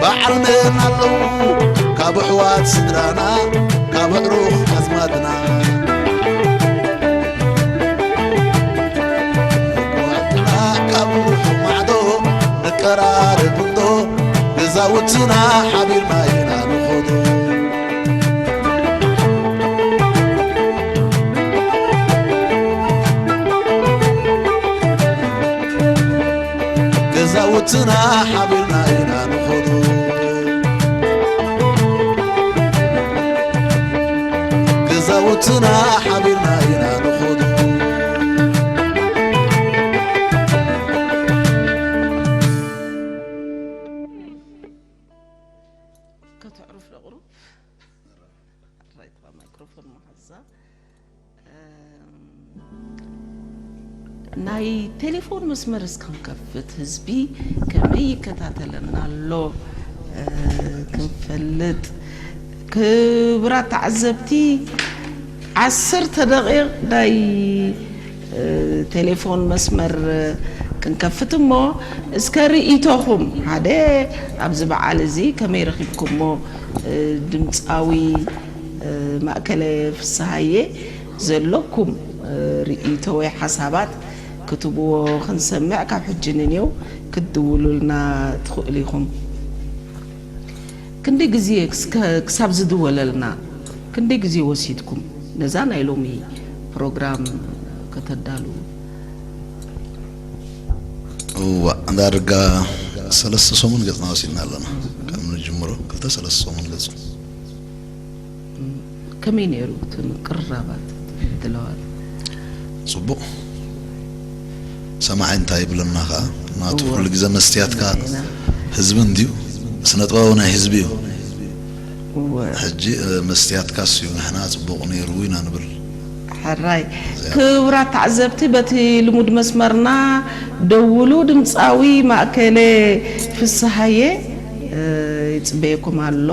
በዓል መን ኣለዉ ካብ ኣሕዋት ስድራና፣ ካብ ኣዕሩኽ ኣዝማድና። መጓዕትና ካብ ርሑቕ ማዕዶ፣ ንቀራረብ እንዶ፣ ገዛውትና ሓቢርና ኢና ንኸዶ። ገዛውትና ሓቢርና ኢና ንኸዶ። ገዛውትና ሓቢርና ኢና ንኸዶ። ከተዕርፍ ደቕሩ ራይትኻ ማይክሮፎን መሓዛ። ናይ ቴሌፎን መስመር እስክንከፍት ህዝቢ ከመይ ይከታተለና ኣሎ ክንፈልጥ፣ ክብራት ተዓዘብቲ፣ ዓሰርተ ደቂቕ ናይ ቴሌፎን መስመር ክንከፍት እሞ፣ እስከ ርእይቶኹም ሓደ ኣብዚ በዓል እዚ ከመይ ረኺብኩሞ? ድምፃዊ ማእከለ ፍስሃየ፣ ዘለኩም ርእይቶ ወይ ሓሳባት ክትብዎ ክንሰምዕ፣ ካብ ሕጂ ንኔው ክትድውሉልና ትኽእሉ ኢኹም። ክንደይ ግዜ ክስ-፣ ከ-፣ ክሳብ ዝድወለልና ክንደይ ግዜ ወሲድኩም ነዛ ናይ ሎሚ ፕሮግራም ከተዳልዉ? እዋ፣ ዳርጋ ሰለስተ ሰሙን ገጽና ወሲድና ኣለና። ካብ ንጅምሮ ክልተ ሰለስተ ሰሙን ገጹ። ከመይ ነይሩ እቲ ምቅርራባት፣ እቲ ምድላዋት? ጽቡቕ። ሰማዒ እንታይ ይብለና ከኣ፣ ናቱ እዎ። ኩሉ ግዜ መስትያትካ ኢና። ህዝቢ እንድዩ፣ ስነ ጥበባዊ ናይ ህዝቢ እዩ። እዎ። ሕጂ፣ እ፣ መስትያትካስ እዩ፣ ንሕና ጽቡቕ ነይሩ ኢና ንብል። ሕራይ። እዚኣ። ክቡራት ተዓዘብቲ፣ በቲ ልሙድ መስመርና ደውሉ፣ ድምጻዊ ማእከለ ፍስሃየ፣ እ፣ ይጽበየኩም ኣሎ።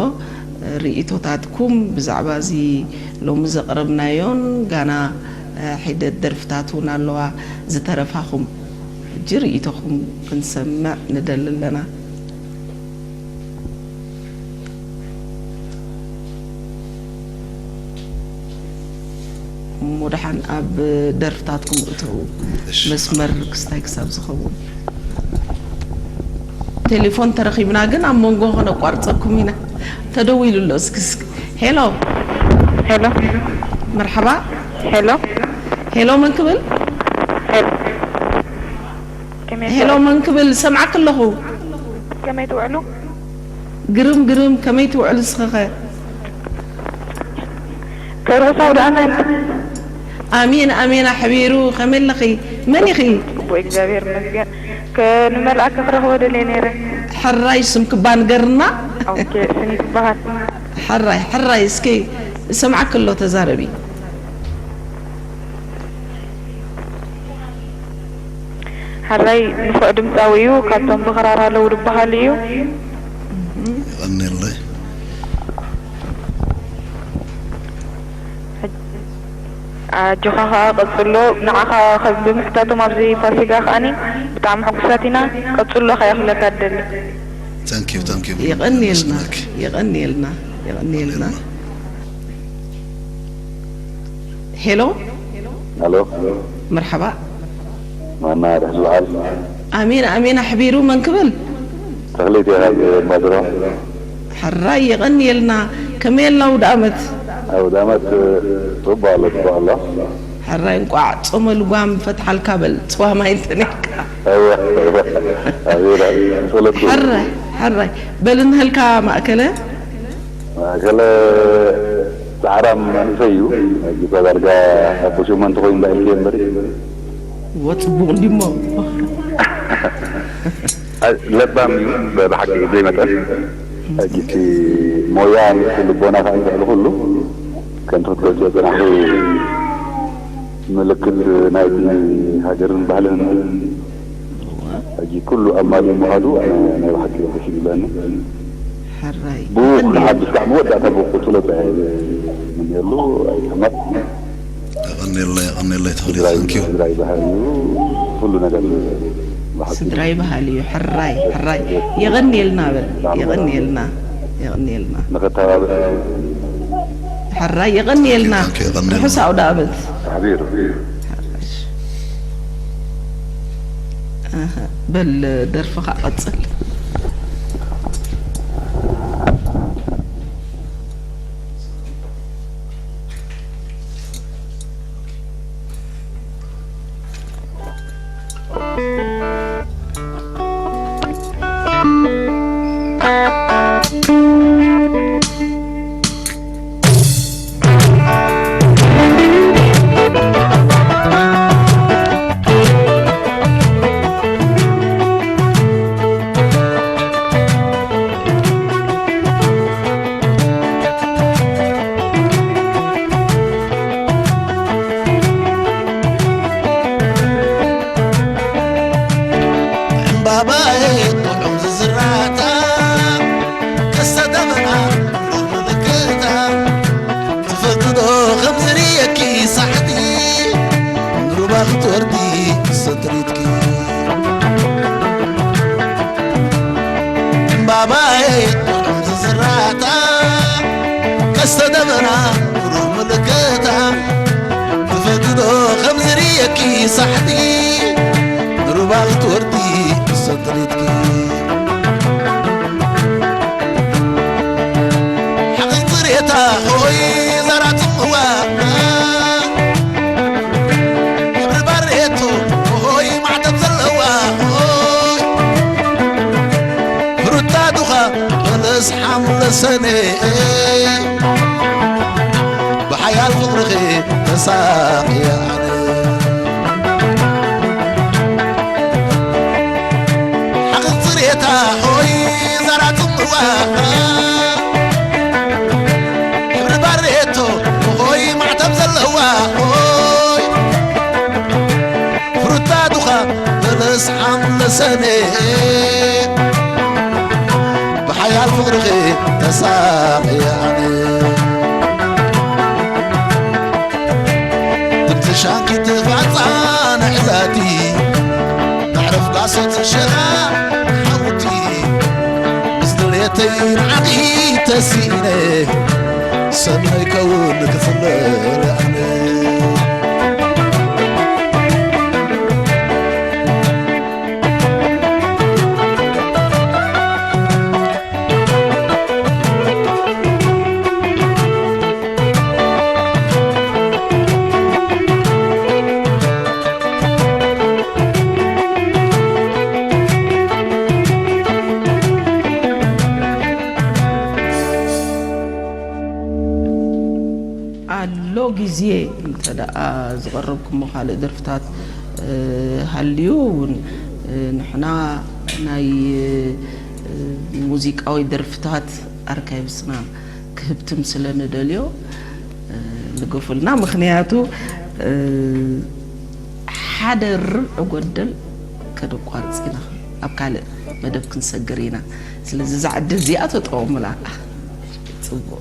ርእይቶታትኩም ብዛዕባ እዚ ሎሚ ዘቕረብናዮን ጋና፣ እ፣ ሒደት ደርፍታት እውን ኣለዋ ዝተረፋኹም። ሕጂ ርእይቶኹም ክንሰምዕ ንደሊ ኣለና። እሞ ደሓን ኣብ ደርፍታትኩም እተዉ። እሺ። መስመር ክስታይ ክሳብ ዝኸውን። ቴሌፎን ተረኺብና ግን ኣብ መንጎ ከነቋርጸኩም ኢና። ተደዊሉ ኣሎ። እስኪ፣ እስኪ። ሄሎ። ሄሎ። መርሓባ። ሄሎ። ሄሎ፣ መን ክብል? ሄሎ። ከመይ ሄሎ፣ ትውዕሉ? መን ክብል? ሰምዓክ ኣለኹ። ከመይ ትውዕሉ? ግርም፣ ግርም። ከመይ ትውዕሉ ንስኺኸ? ከርህሳው ደኣ መን? ኣሜን፣ ኣሜን ኣሕቢሩ። ከመይ ኣለኺ? መን ኢኺ? ጽቡቕ፣ እግዚኣብሔር ይመስገን። ከ-፣ ንመልኣከ ክረኽቦ ደልየ ነይረ። ሕራይ፣ ስምኪ እባ ንገርና። ኦኬ፣ ስኒ ትበሃል። ሕራይ፣ ሕራይ፣ እስኪ እሰምዓኪ ኣሎ፣ ተዛረቢ። ሕራይ ንፉዕ ድምፃዊ እዩ፣ ካብቶም ብኽራር ኣለዉ ዝበሃሉ እዩ። የቐንየለይ። ኣጆኻ ኸዓ ቀጽሎ። ንዓኻ ከም ብምሕታቶም ኣብዚ ፋሲካ ከዓኒ ብጣዕሚ ሕጉሳት ኢና። ቀጽሎ ኸዓ ክብለካ እደሊ። Thank you, thank you። የቐንየልና፣ ነመስግነኪ። የቐንየልና፣ የቐንየልና። ሄሎ። ሄሎ። መርሓባ። ማና ርሕዚ በዓል። ኣሜን፣ ኣሜን ኣሕቢሩ። መን ክብል? ተኽሊት እየ ካብ ማድሮ። ሕራይ የቐንየልና። ከመይ ኣላ ኣውደ ኣመት? ኣውደ ኣመት ጽቡቕ ኣሎ፣ ጽቡቕ ኣሎ። ሕራይ እንቋዕ ጾመ ልጓም ፈትሓልካ በል። ጽዋ ማይ እንተነካ። እወ፣ እወ። ኣሜን፣ ኣሜን። ጸሎትኩም። ሕራይ፣ ሕራይ። በል እንሀልካ ማእከለ። ማእከለ ጻዕራም መንእሰይ እዩ። ሕጂ እኳ ዳርጋ ኣቦ ሸሞንተ ኮይኑ እንዳኢልክዮ እምበሪ። እዎ፣ ጽቡቕ እንዲሞ። ለባም እዩ ብሓቂ ብዘይ መጠን። ሕጂ እቲ ሞያ ምስ ልቦና ከዓ ልዕሊ ኩሉ ከምቲ ክትገልጾ ዝጸናሕኺ ምልክት ናይቲ ሃገርን ባህልን ሕጂ ኩሉ ኣማሊኡ ምኻዱ ኣነ ናይ ብሓቂ ደስ ይብለኒ። ሕራይ። ብኡ ክሓድሽ ከዓ መወዳእታ ብኡ ክቕጽሎ ጸ-፣ ምንየሉ ኣይጠመት። የቐንየለይ፣ የቐንየለይ ተኽሊት፣ ትግራይ፣ thank you። ትግራይ ባህል እዩ። ኩሉ ነገር ስድራይ በሃሊ እዩ። ሕራይ፣ ሕራይ። የቐንየልና በል። የቐንየልና። የቐንየልና። ንኸተባብዕ። ሕራይ፣ የቐንየልና። የቐንየልና። ርሑስ ኣውደ ኣመት። ተሕቢር። ኣሃ፣ በል ደርፍኻ ቀጽል። ዕምባባየ ጥዑም ዝዝራእታ፣ ቀስተ ደመና ምልክታ፣ ትፈልጥዶ ከም ዝርእየኪ ሳሕቲ፣ ንሩባ ክትወርዲ ሰትሪትኪ። ዕምባባየ ጥዑም ዝዝራእታ፣ ቀስተ ደመና ብሩህ ምልክታ፣ ትፈልጥዶ ከም ዝርእየኪ ሳሕቲ፣ ንሩባ ክትወርዲ ሰትሪትኪ። ሓቒ ጽሬታ ሆይ ዘራ ጽምዋ፣ ሕብሪ ባሬቶ ሆይ ማዕተብ ዘለዋ ሆይ፣ ፍሩታ ዱኻ በለስ ሓምለ ሰነ፣ ብሓያል ፍቕርኺ ተሳቕየ ኣነ። ሓቕን ጽሬታ ሆይ ዘራ ጽምዋ፣ ሕብሪ ባሬቶ ሆይ ማዕተብ ዘለዋ ሆይ፣ ፍሩታ ዱኻ በለስ ሓምለ ሰነ፣ ብሓያል ፍቕርኺ ተሳቕየ ኣነ። ድምፂ ሻንኪ ትፋፃ ንዕዛቲ፣ መዕረፍ ጋሶት ሸራ ሓውቲ፣ ምስ ድሌተይ ንዓኺ ተሲኢነ፣ ሰናይ ከውን ክፅበ ኣነ። ኣሎ ግዜ እንተ ደኣ ዝቐረብኩሞ ካልእ ደርፍታት፣ እ፣ ሃልዩ እውን፣ እ፣ ንሕና ናይ፣ እ፣ ሙዚቃዊ ደርፍታት ኣርካይቭስና ክህብትም ስለ ንደልዮ፣ እ፣ ልገፉልና። ምኽንያቱ፣ እ፣ ሓደ ርብዒ ጎደል ከነቋርጽ ኢና። ኣብ ካልእ መደብ ክንሰግር ኢና። ስለዚ እዛ ዕድል እዚኣ ተጠቐሙላ። ጽቡቕ።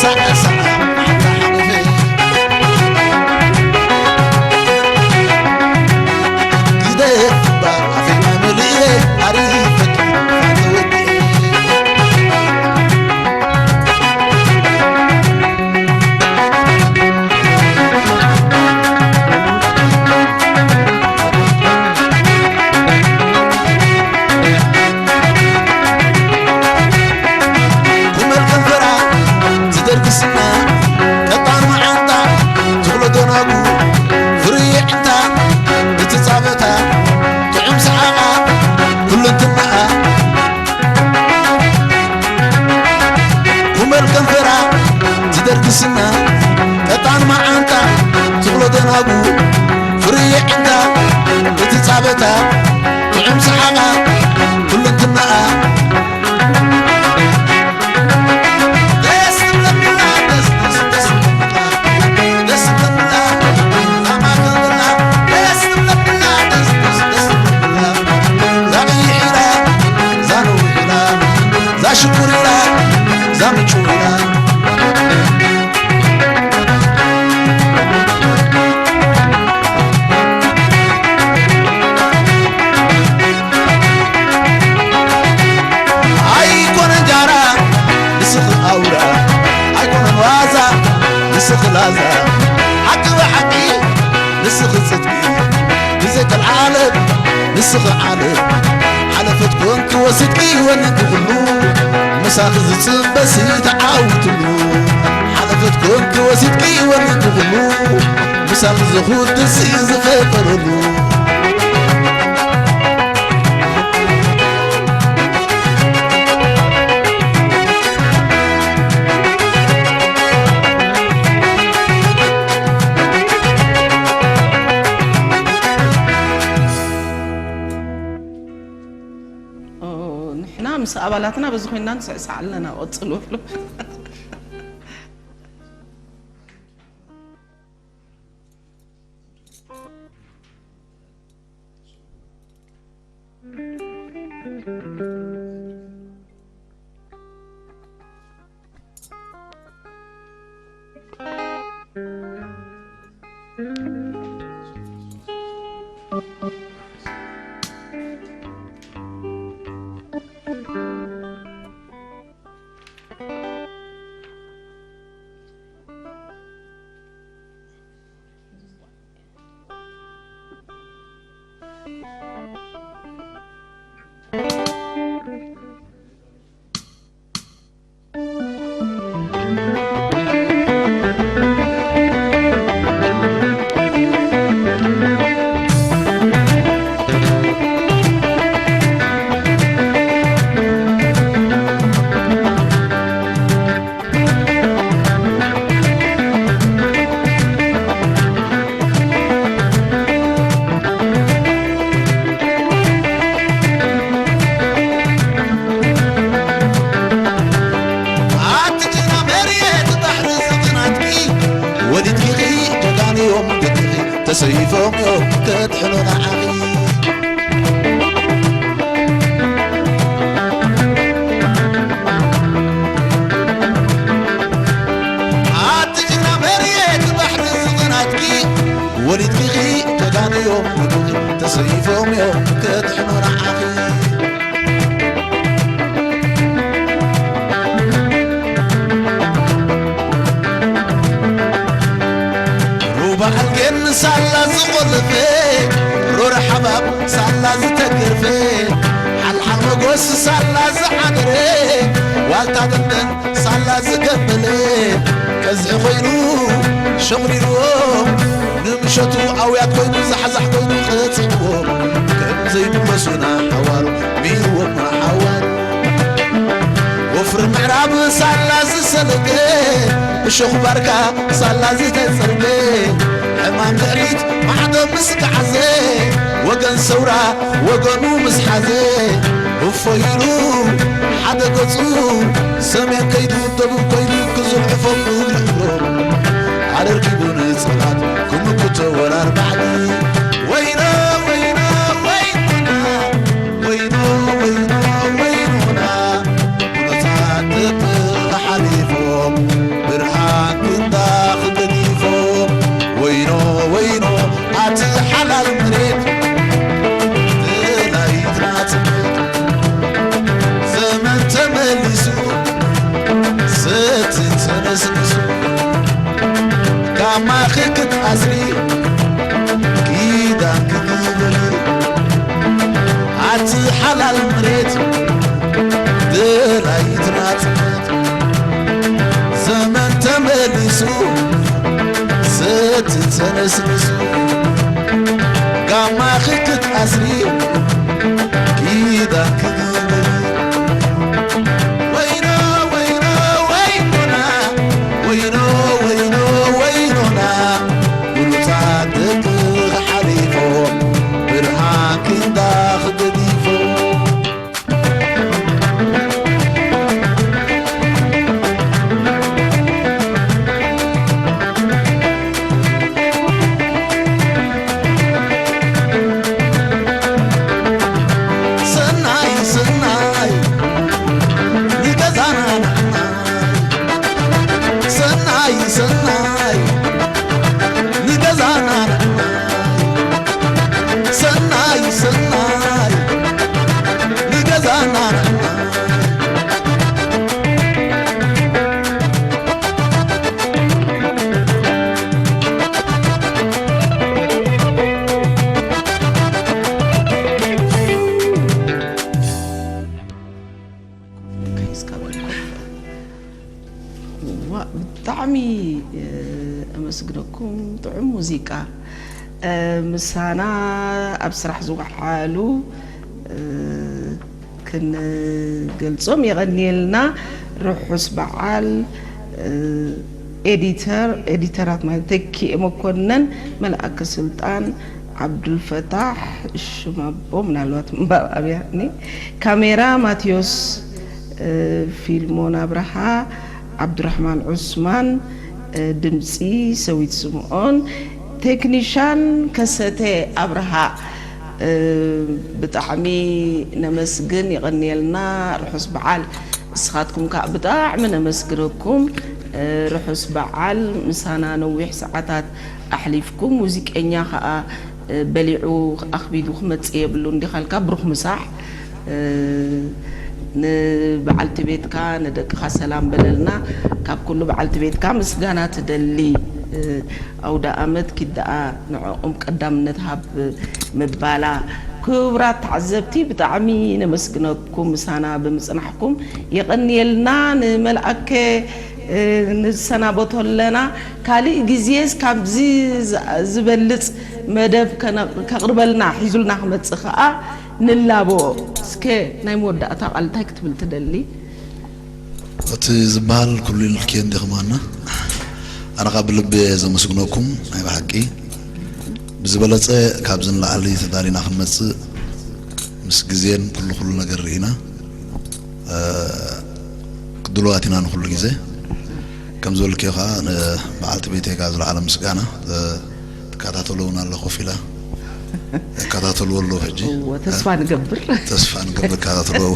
ሳዕ ሳዕ ሓታ ሓቑፈ ግደፍ እባ ኣፌና መሊኤ ኣሪፈኪ ፋንተ ወዲኤ። ኩመል ከንፈራ ትደርግስና ቀጣን መዓንጣ ትኽሎ ደናጉ ፍርይ ዕንታ እቲ ጻበታ ጥዑም ሰሓቓ ኩለንትናኣ ኩመል ከንፈራ ትደርግስና ቀጣን መዓንጣ ትኽሎ ደናጉ ፍርይ ዕንታ እቲ ጻበታ ጥዑም ሰሓቓ ኩለንትናኣ ደስ ትብለና፣ ደስ፣ ደስ፣ ደስ ትብለና፣ ደስ ትብለና፣ ላማ ትብለና፣ ደስ ትብለና፣ ደስ፣ ደስ፣ ደስ ትብለና። ዛ ቀይሕ ኢላ፣ ዛ ነዊሕ ኢላ፣ ዛ ሽኩር ኢላ፣ ዛ ምጭው ኢላ። ኣይኮነን ጃራ ንስኺ ኣውራ፣ ኣይኮነን ዋዛ ንስኺ ላዛ፣ ሓቂ ብሓቂ ንስኺ ጽድቂ፣ ብዘይ ቀልዓለም ንስኺ ዓለም፣ ሓለፈት ኮንኪ ወሲድኪ ወኒንኪ ኩሉ፣ ምሳኺ ዝጽበሲ ተዓውትሉ፣ ሓለፈት ኮንኪ ወሲድኪ ወኒንኪ ኩሉ፣ ምሳኺ ዝኹድስ ዝፈጠረሉ። ኦ፣ ንሕና ምስ ኣባላትና በዚ ኮይንና ንስዕስዕ ኣለና። ቀጽሉ። ኣቲ ጅግና መሬት ባሕሪ ዝኽናትኪ፣ ወሊድኪ ጀጋኑ እዮም ደቅኺ፣ ተሰይፎም እዮም ከድሕኑ ንዓኺ። ኣቲ ጅግና መሬት ባሕሪ ዝኽናትኪ፣ ወሊድኪ ጀጋኑ እዮም ደቅኺ፣ ተሰይፎም እዮም ከድሕኑ ንዓኺ። ሩባ ኣልጌን ሳላ ዝቆለፈ፣ ሮረ ሓባብ ሳላ ዝተገርፈ፣ ሓልሓል መጎስ ሳላ ዝሓደረ፣ ዋልታ ደንደን ሳላ ዝገበለ፣ ቀዝሒ ኮይኑ ሸቑሪርዎ፣ ንምሸቱ ኣውያት ኮይኑ ዛሕዛሕ ኮይኑ ቀጺዕዎ፣ ከም ዘይምለሱና ሓዋሩ ሚርዎም ሓዋሩ። ወፍሪ ምዕራብ ሳላ ዝሰለገ፣ እሾኽ ባርካ ሳላ ዝተጸርገ፣ ሕማም ድሕሪት ማዕዶ ምስ ከዓዘ፣ ወገን ሰውራ ወገኑ ምስ ሓዘ፣ እፎይ ኢሉ ሓደ ገጹ ሰሜን ከይዱ ደቡብ ኮይኑ ክዝርዕፎም እግሪ እግሮም ኣረርኪቡ ንጸላት ክምክቶ ወራር ባዕዲ። ወይኖ ወይኖ ወይኖና፣ ወይኖ ወይኖ ወይኖና፣ ኩነታት ደቂ ተሓሊፎም ተነስንሱ፣ ጋማኺ ክትኣስሪ ኪዳን ክትግበሪ፣ ኣቲ ሓላል መሬት ደላይት ናጽነት። ዘመን ተመሊሱ፣ ሰቲ ተነስንሱ፣ ጋማኺ ክትኣስሪ ኪዳን ክትግበሪ። ወይኖ ወይኖ ወይኖና፣ ወይኖ ወይኖ ወይኖና፣ ብሉጻት ደቅኺ ሓሊፎም፣ ብርሃን ክንዳኺ ገዲፎም። ሰናይ ሰናይ ንገዛና ንዓና፣ ሰናይ ሰናይ ንገዛና ንዓና፣ ሰናይ ሰናይ ንገዛና ንዓና። ዋ፣ ብጣዕሚ፣ እ፣ ኣመስግነኩም። ጥዑም ሙዚቃ፣ እ፣ ምሳና ኣብ ስራሕ ዝወዓሉ፣ እ፣ ክንገልጾም የቐንየልና። ርሑስ በዓል። እ፣ ኤዲተር፣ ኤዲተራት ማለት ተኪኤ መኮነን፣ መልኣከ ስልጣን፣ ዓብዱልፈታሕ ሽማቦ፣ ምናልባት ምንባብ ኣብያኒ፣ ካሜራ ማቴዎስ፣ እ፣ ፊልሞን ኣብርሃ፣ ዓብዱራሕማን ዑስማን፣ እ፣ ድምፂ ሰዊት ስምኦን፣ ቴክኒሻን ከሰተ ኣብርሃ። እ፣ ብጣዕሚ ነመስግን፣ የቐንየልና። ርሑስ በዓል። ንስኻትኩም ከዓ ብጣዕሚ ነመስግነኩም። እ፣ ርሑስ በዓል። ምሳና ነዊሕ ሰዓታት ኣሕሊፍኩም። ሙዚቀኛ ከዓ፣ እ፣ በሊዑ ኣኽቢዱ ክመጽእ የብሉን። እንዲኻ ኢልካ ብሩኽ ምሳሕ። እ፣ ንበዓልቲ ቤትካ፣ ንደቅኻ ሰላም በለልና። ካብ ኩሉ በዓልቲ ቤትካ ምስጋና ትደሊ፣ እ፣ ኣውደ ኣመት ኪድ ደኣ ንዕኦም ቀዳምነት ሃብ ምባላ። ክቡራት ተዓዘብቲ፣ ብጣዕሚ ነመስግነኩም ምሳና ብምጽናሕኩም። የቐንየልና። ንመልኣከ፣ እ፣ ንሰናበቶ ኣለና። ካልእ ግዜስ ካብዚ ዝ-፣ ዝበልጽ መደብ ከነ-፣ ከቕርበልና ሒዙልና ክመጽእ ከኣ ንላቦ። እስከ ናይ መወዳእታ ቃል እንታይ ክትብል ትደሊ? እቲ ዝበሃል ኩሉ ኢልክዮ እንዲኺ ማና። ኣነ ካብ ብልቢ እየ ዘመስግነኩም ናይ ብሓቂ። ብዝበለጸ ካብዚ ንላዕሊ ተዳሊና ክንመጽእ ምስ ግዜን ኩሉ ኩሉ ነገር ርኢና፣ እ፣ ድሉዋት ኢና ንኹሉ ግዜ። ከም ዝበልክዮ ከዓ ንበዓልቲ ቤተይ ካብ ዝለዓለ ምስጋና፣ እ፣ ትከታተሎ እውን ኣሎ ኮፍ ኢላ። ይከታተልዎ ኣለዉ ሕጂ። እወ፣ ተስፋ ንገብር። ተስፋ ንገብር ይከታተልዎ።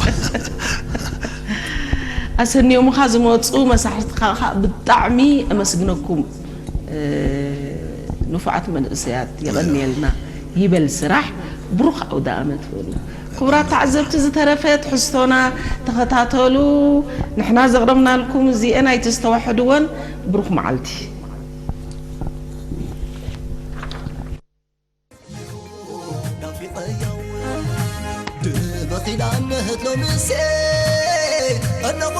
ኣሰንዮምኻ ዝመፁ መሳሕትኻ ከዓ ብጣዕሚ ኣመስግነኩም። እ፣ ንፉዓት መንእሰያት የቐንየልና። ይበል ስራሕ። ብሩኽ ኣውደ ኣመት ይሁን። ክቡራት ተዓዘብቲ፣ ዝተረፈ ትሕዝቶና ተኸታተሉ። ንሕና ዘቕረብናልኩም እዚኤን ኣይተስተዋሕድወን። ብሩኽ መዓልቲ። ናፊቐዮ ድበኺላ እነህት ሎምሴ ኣለኹ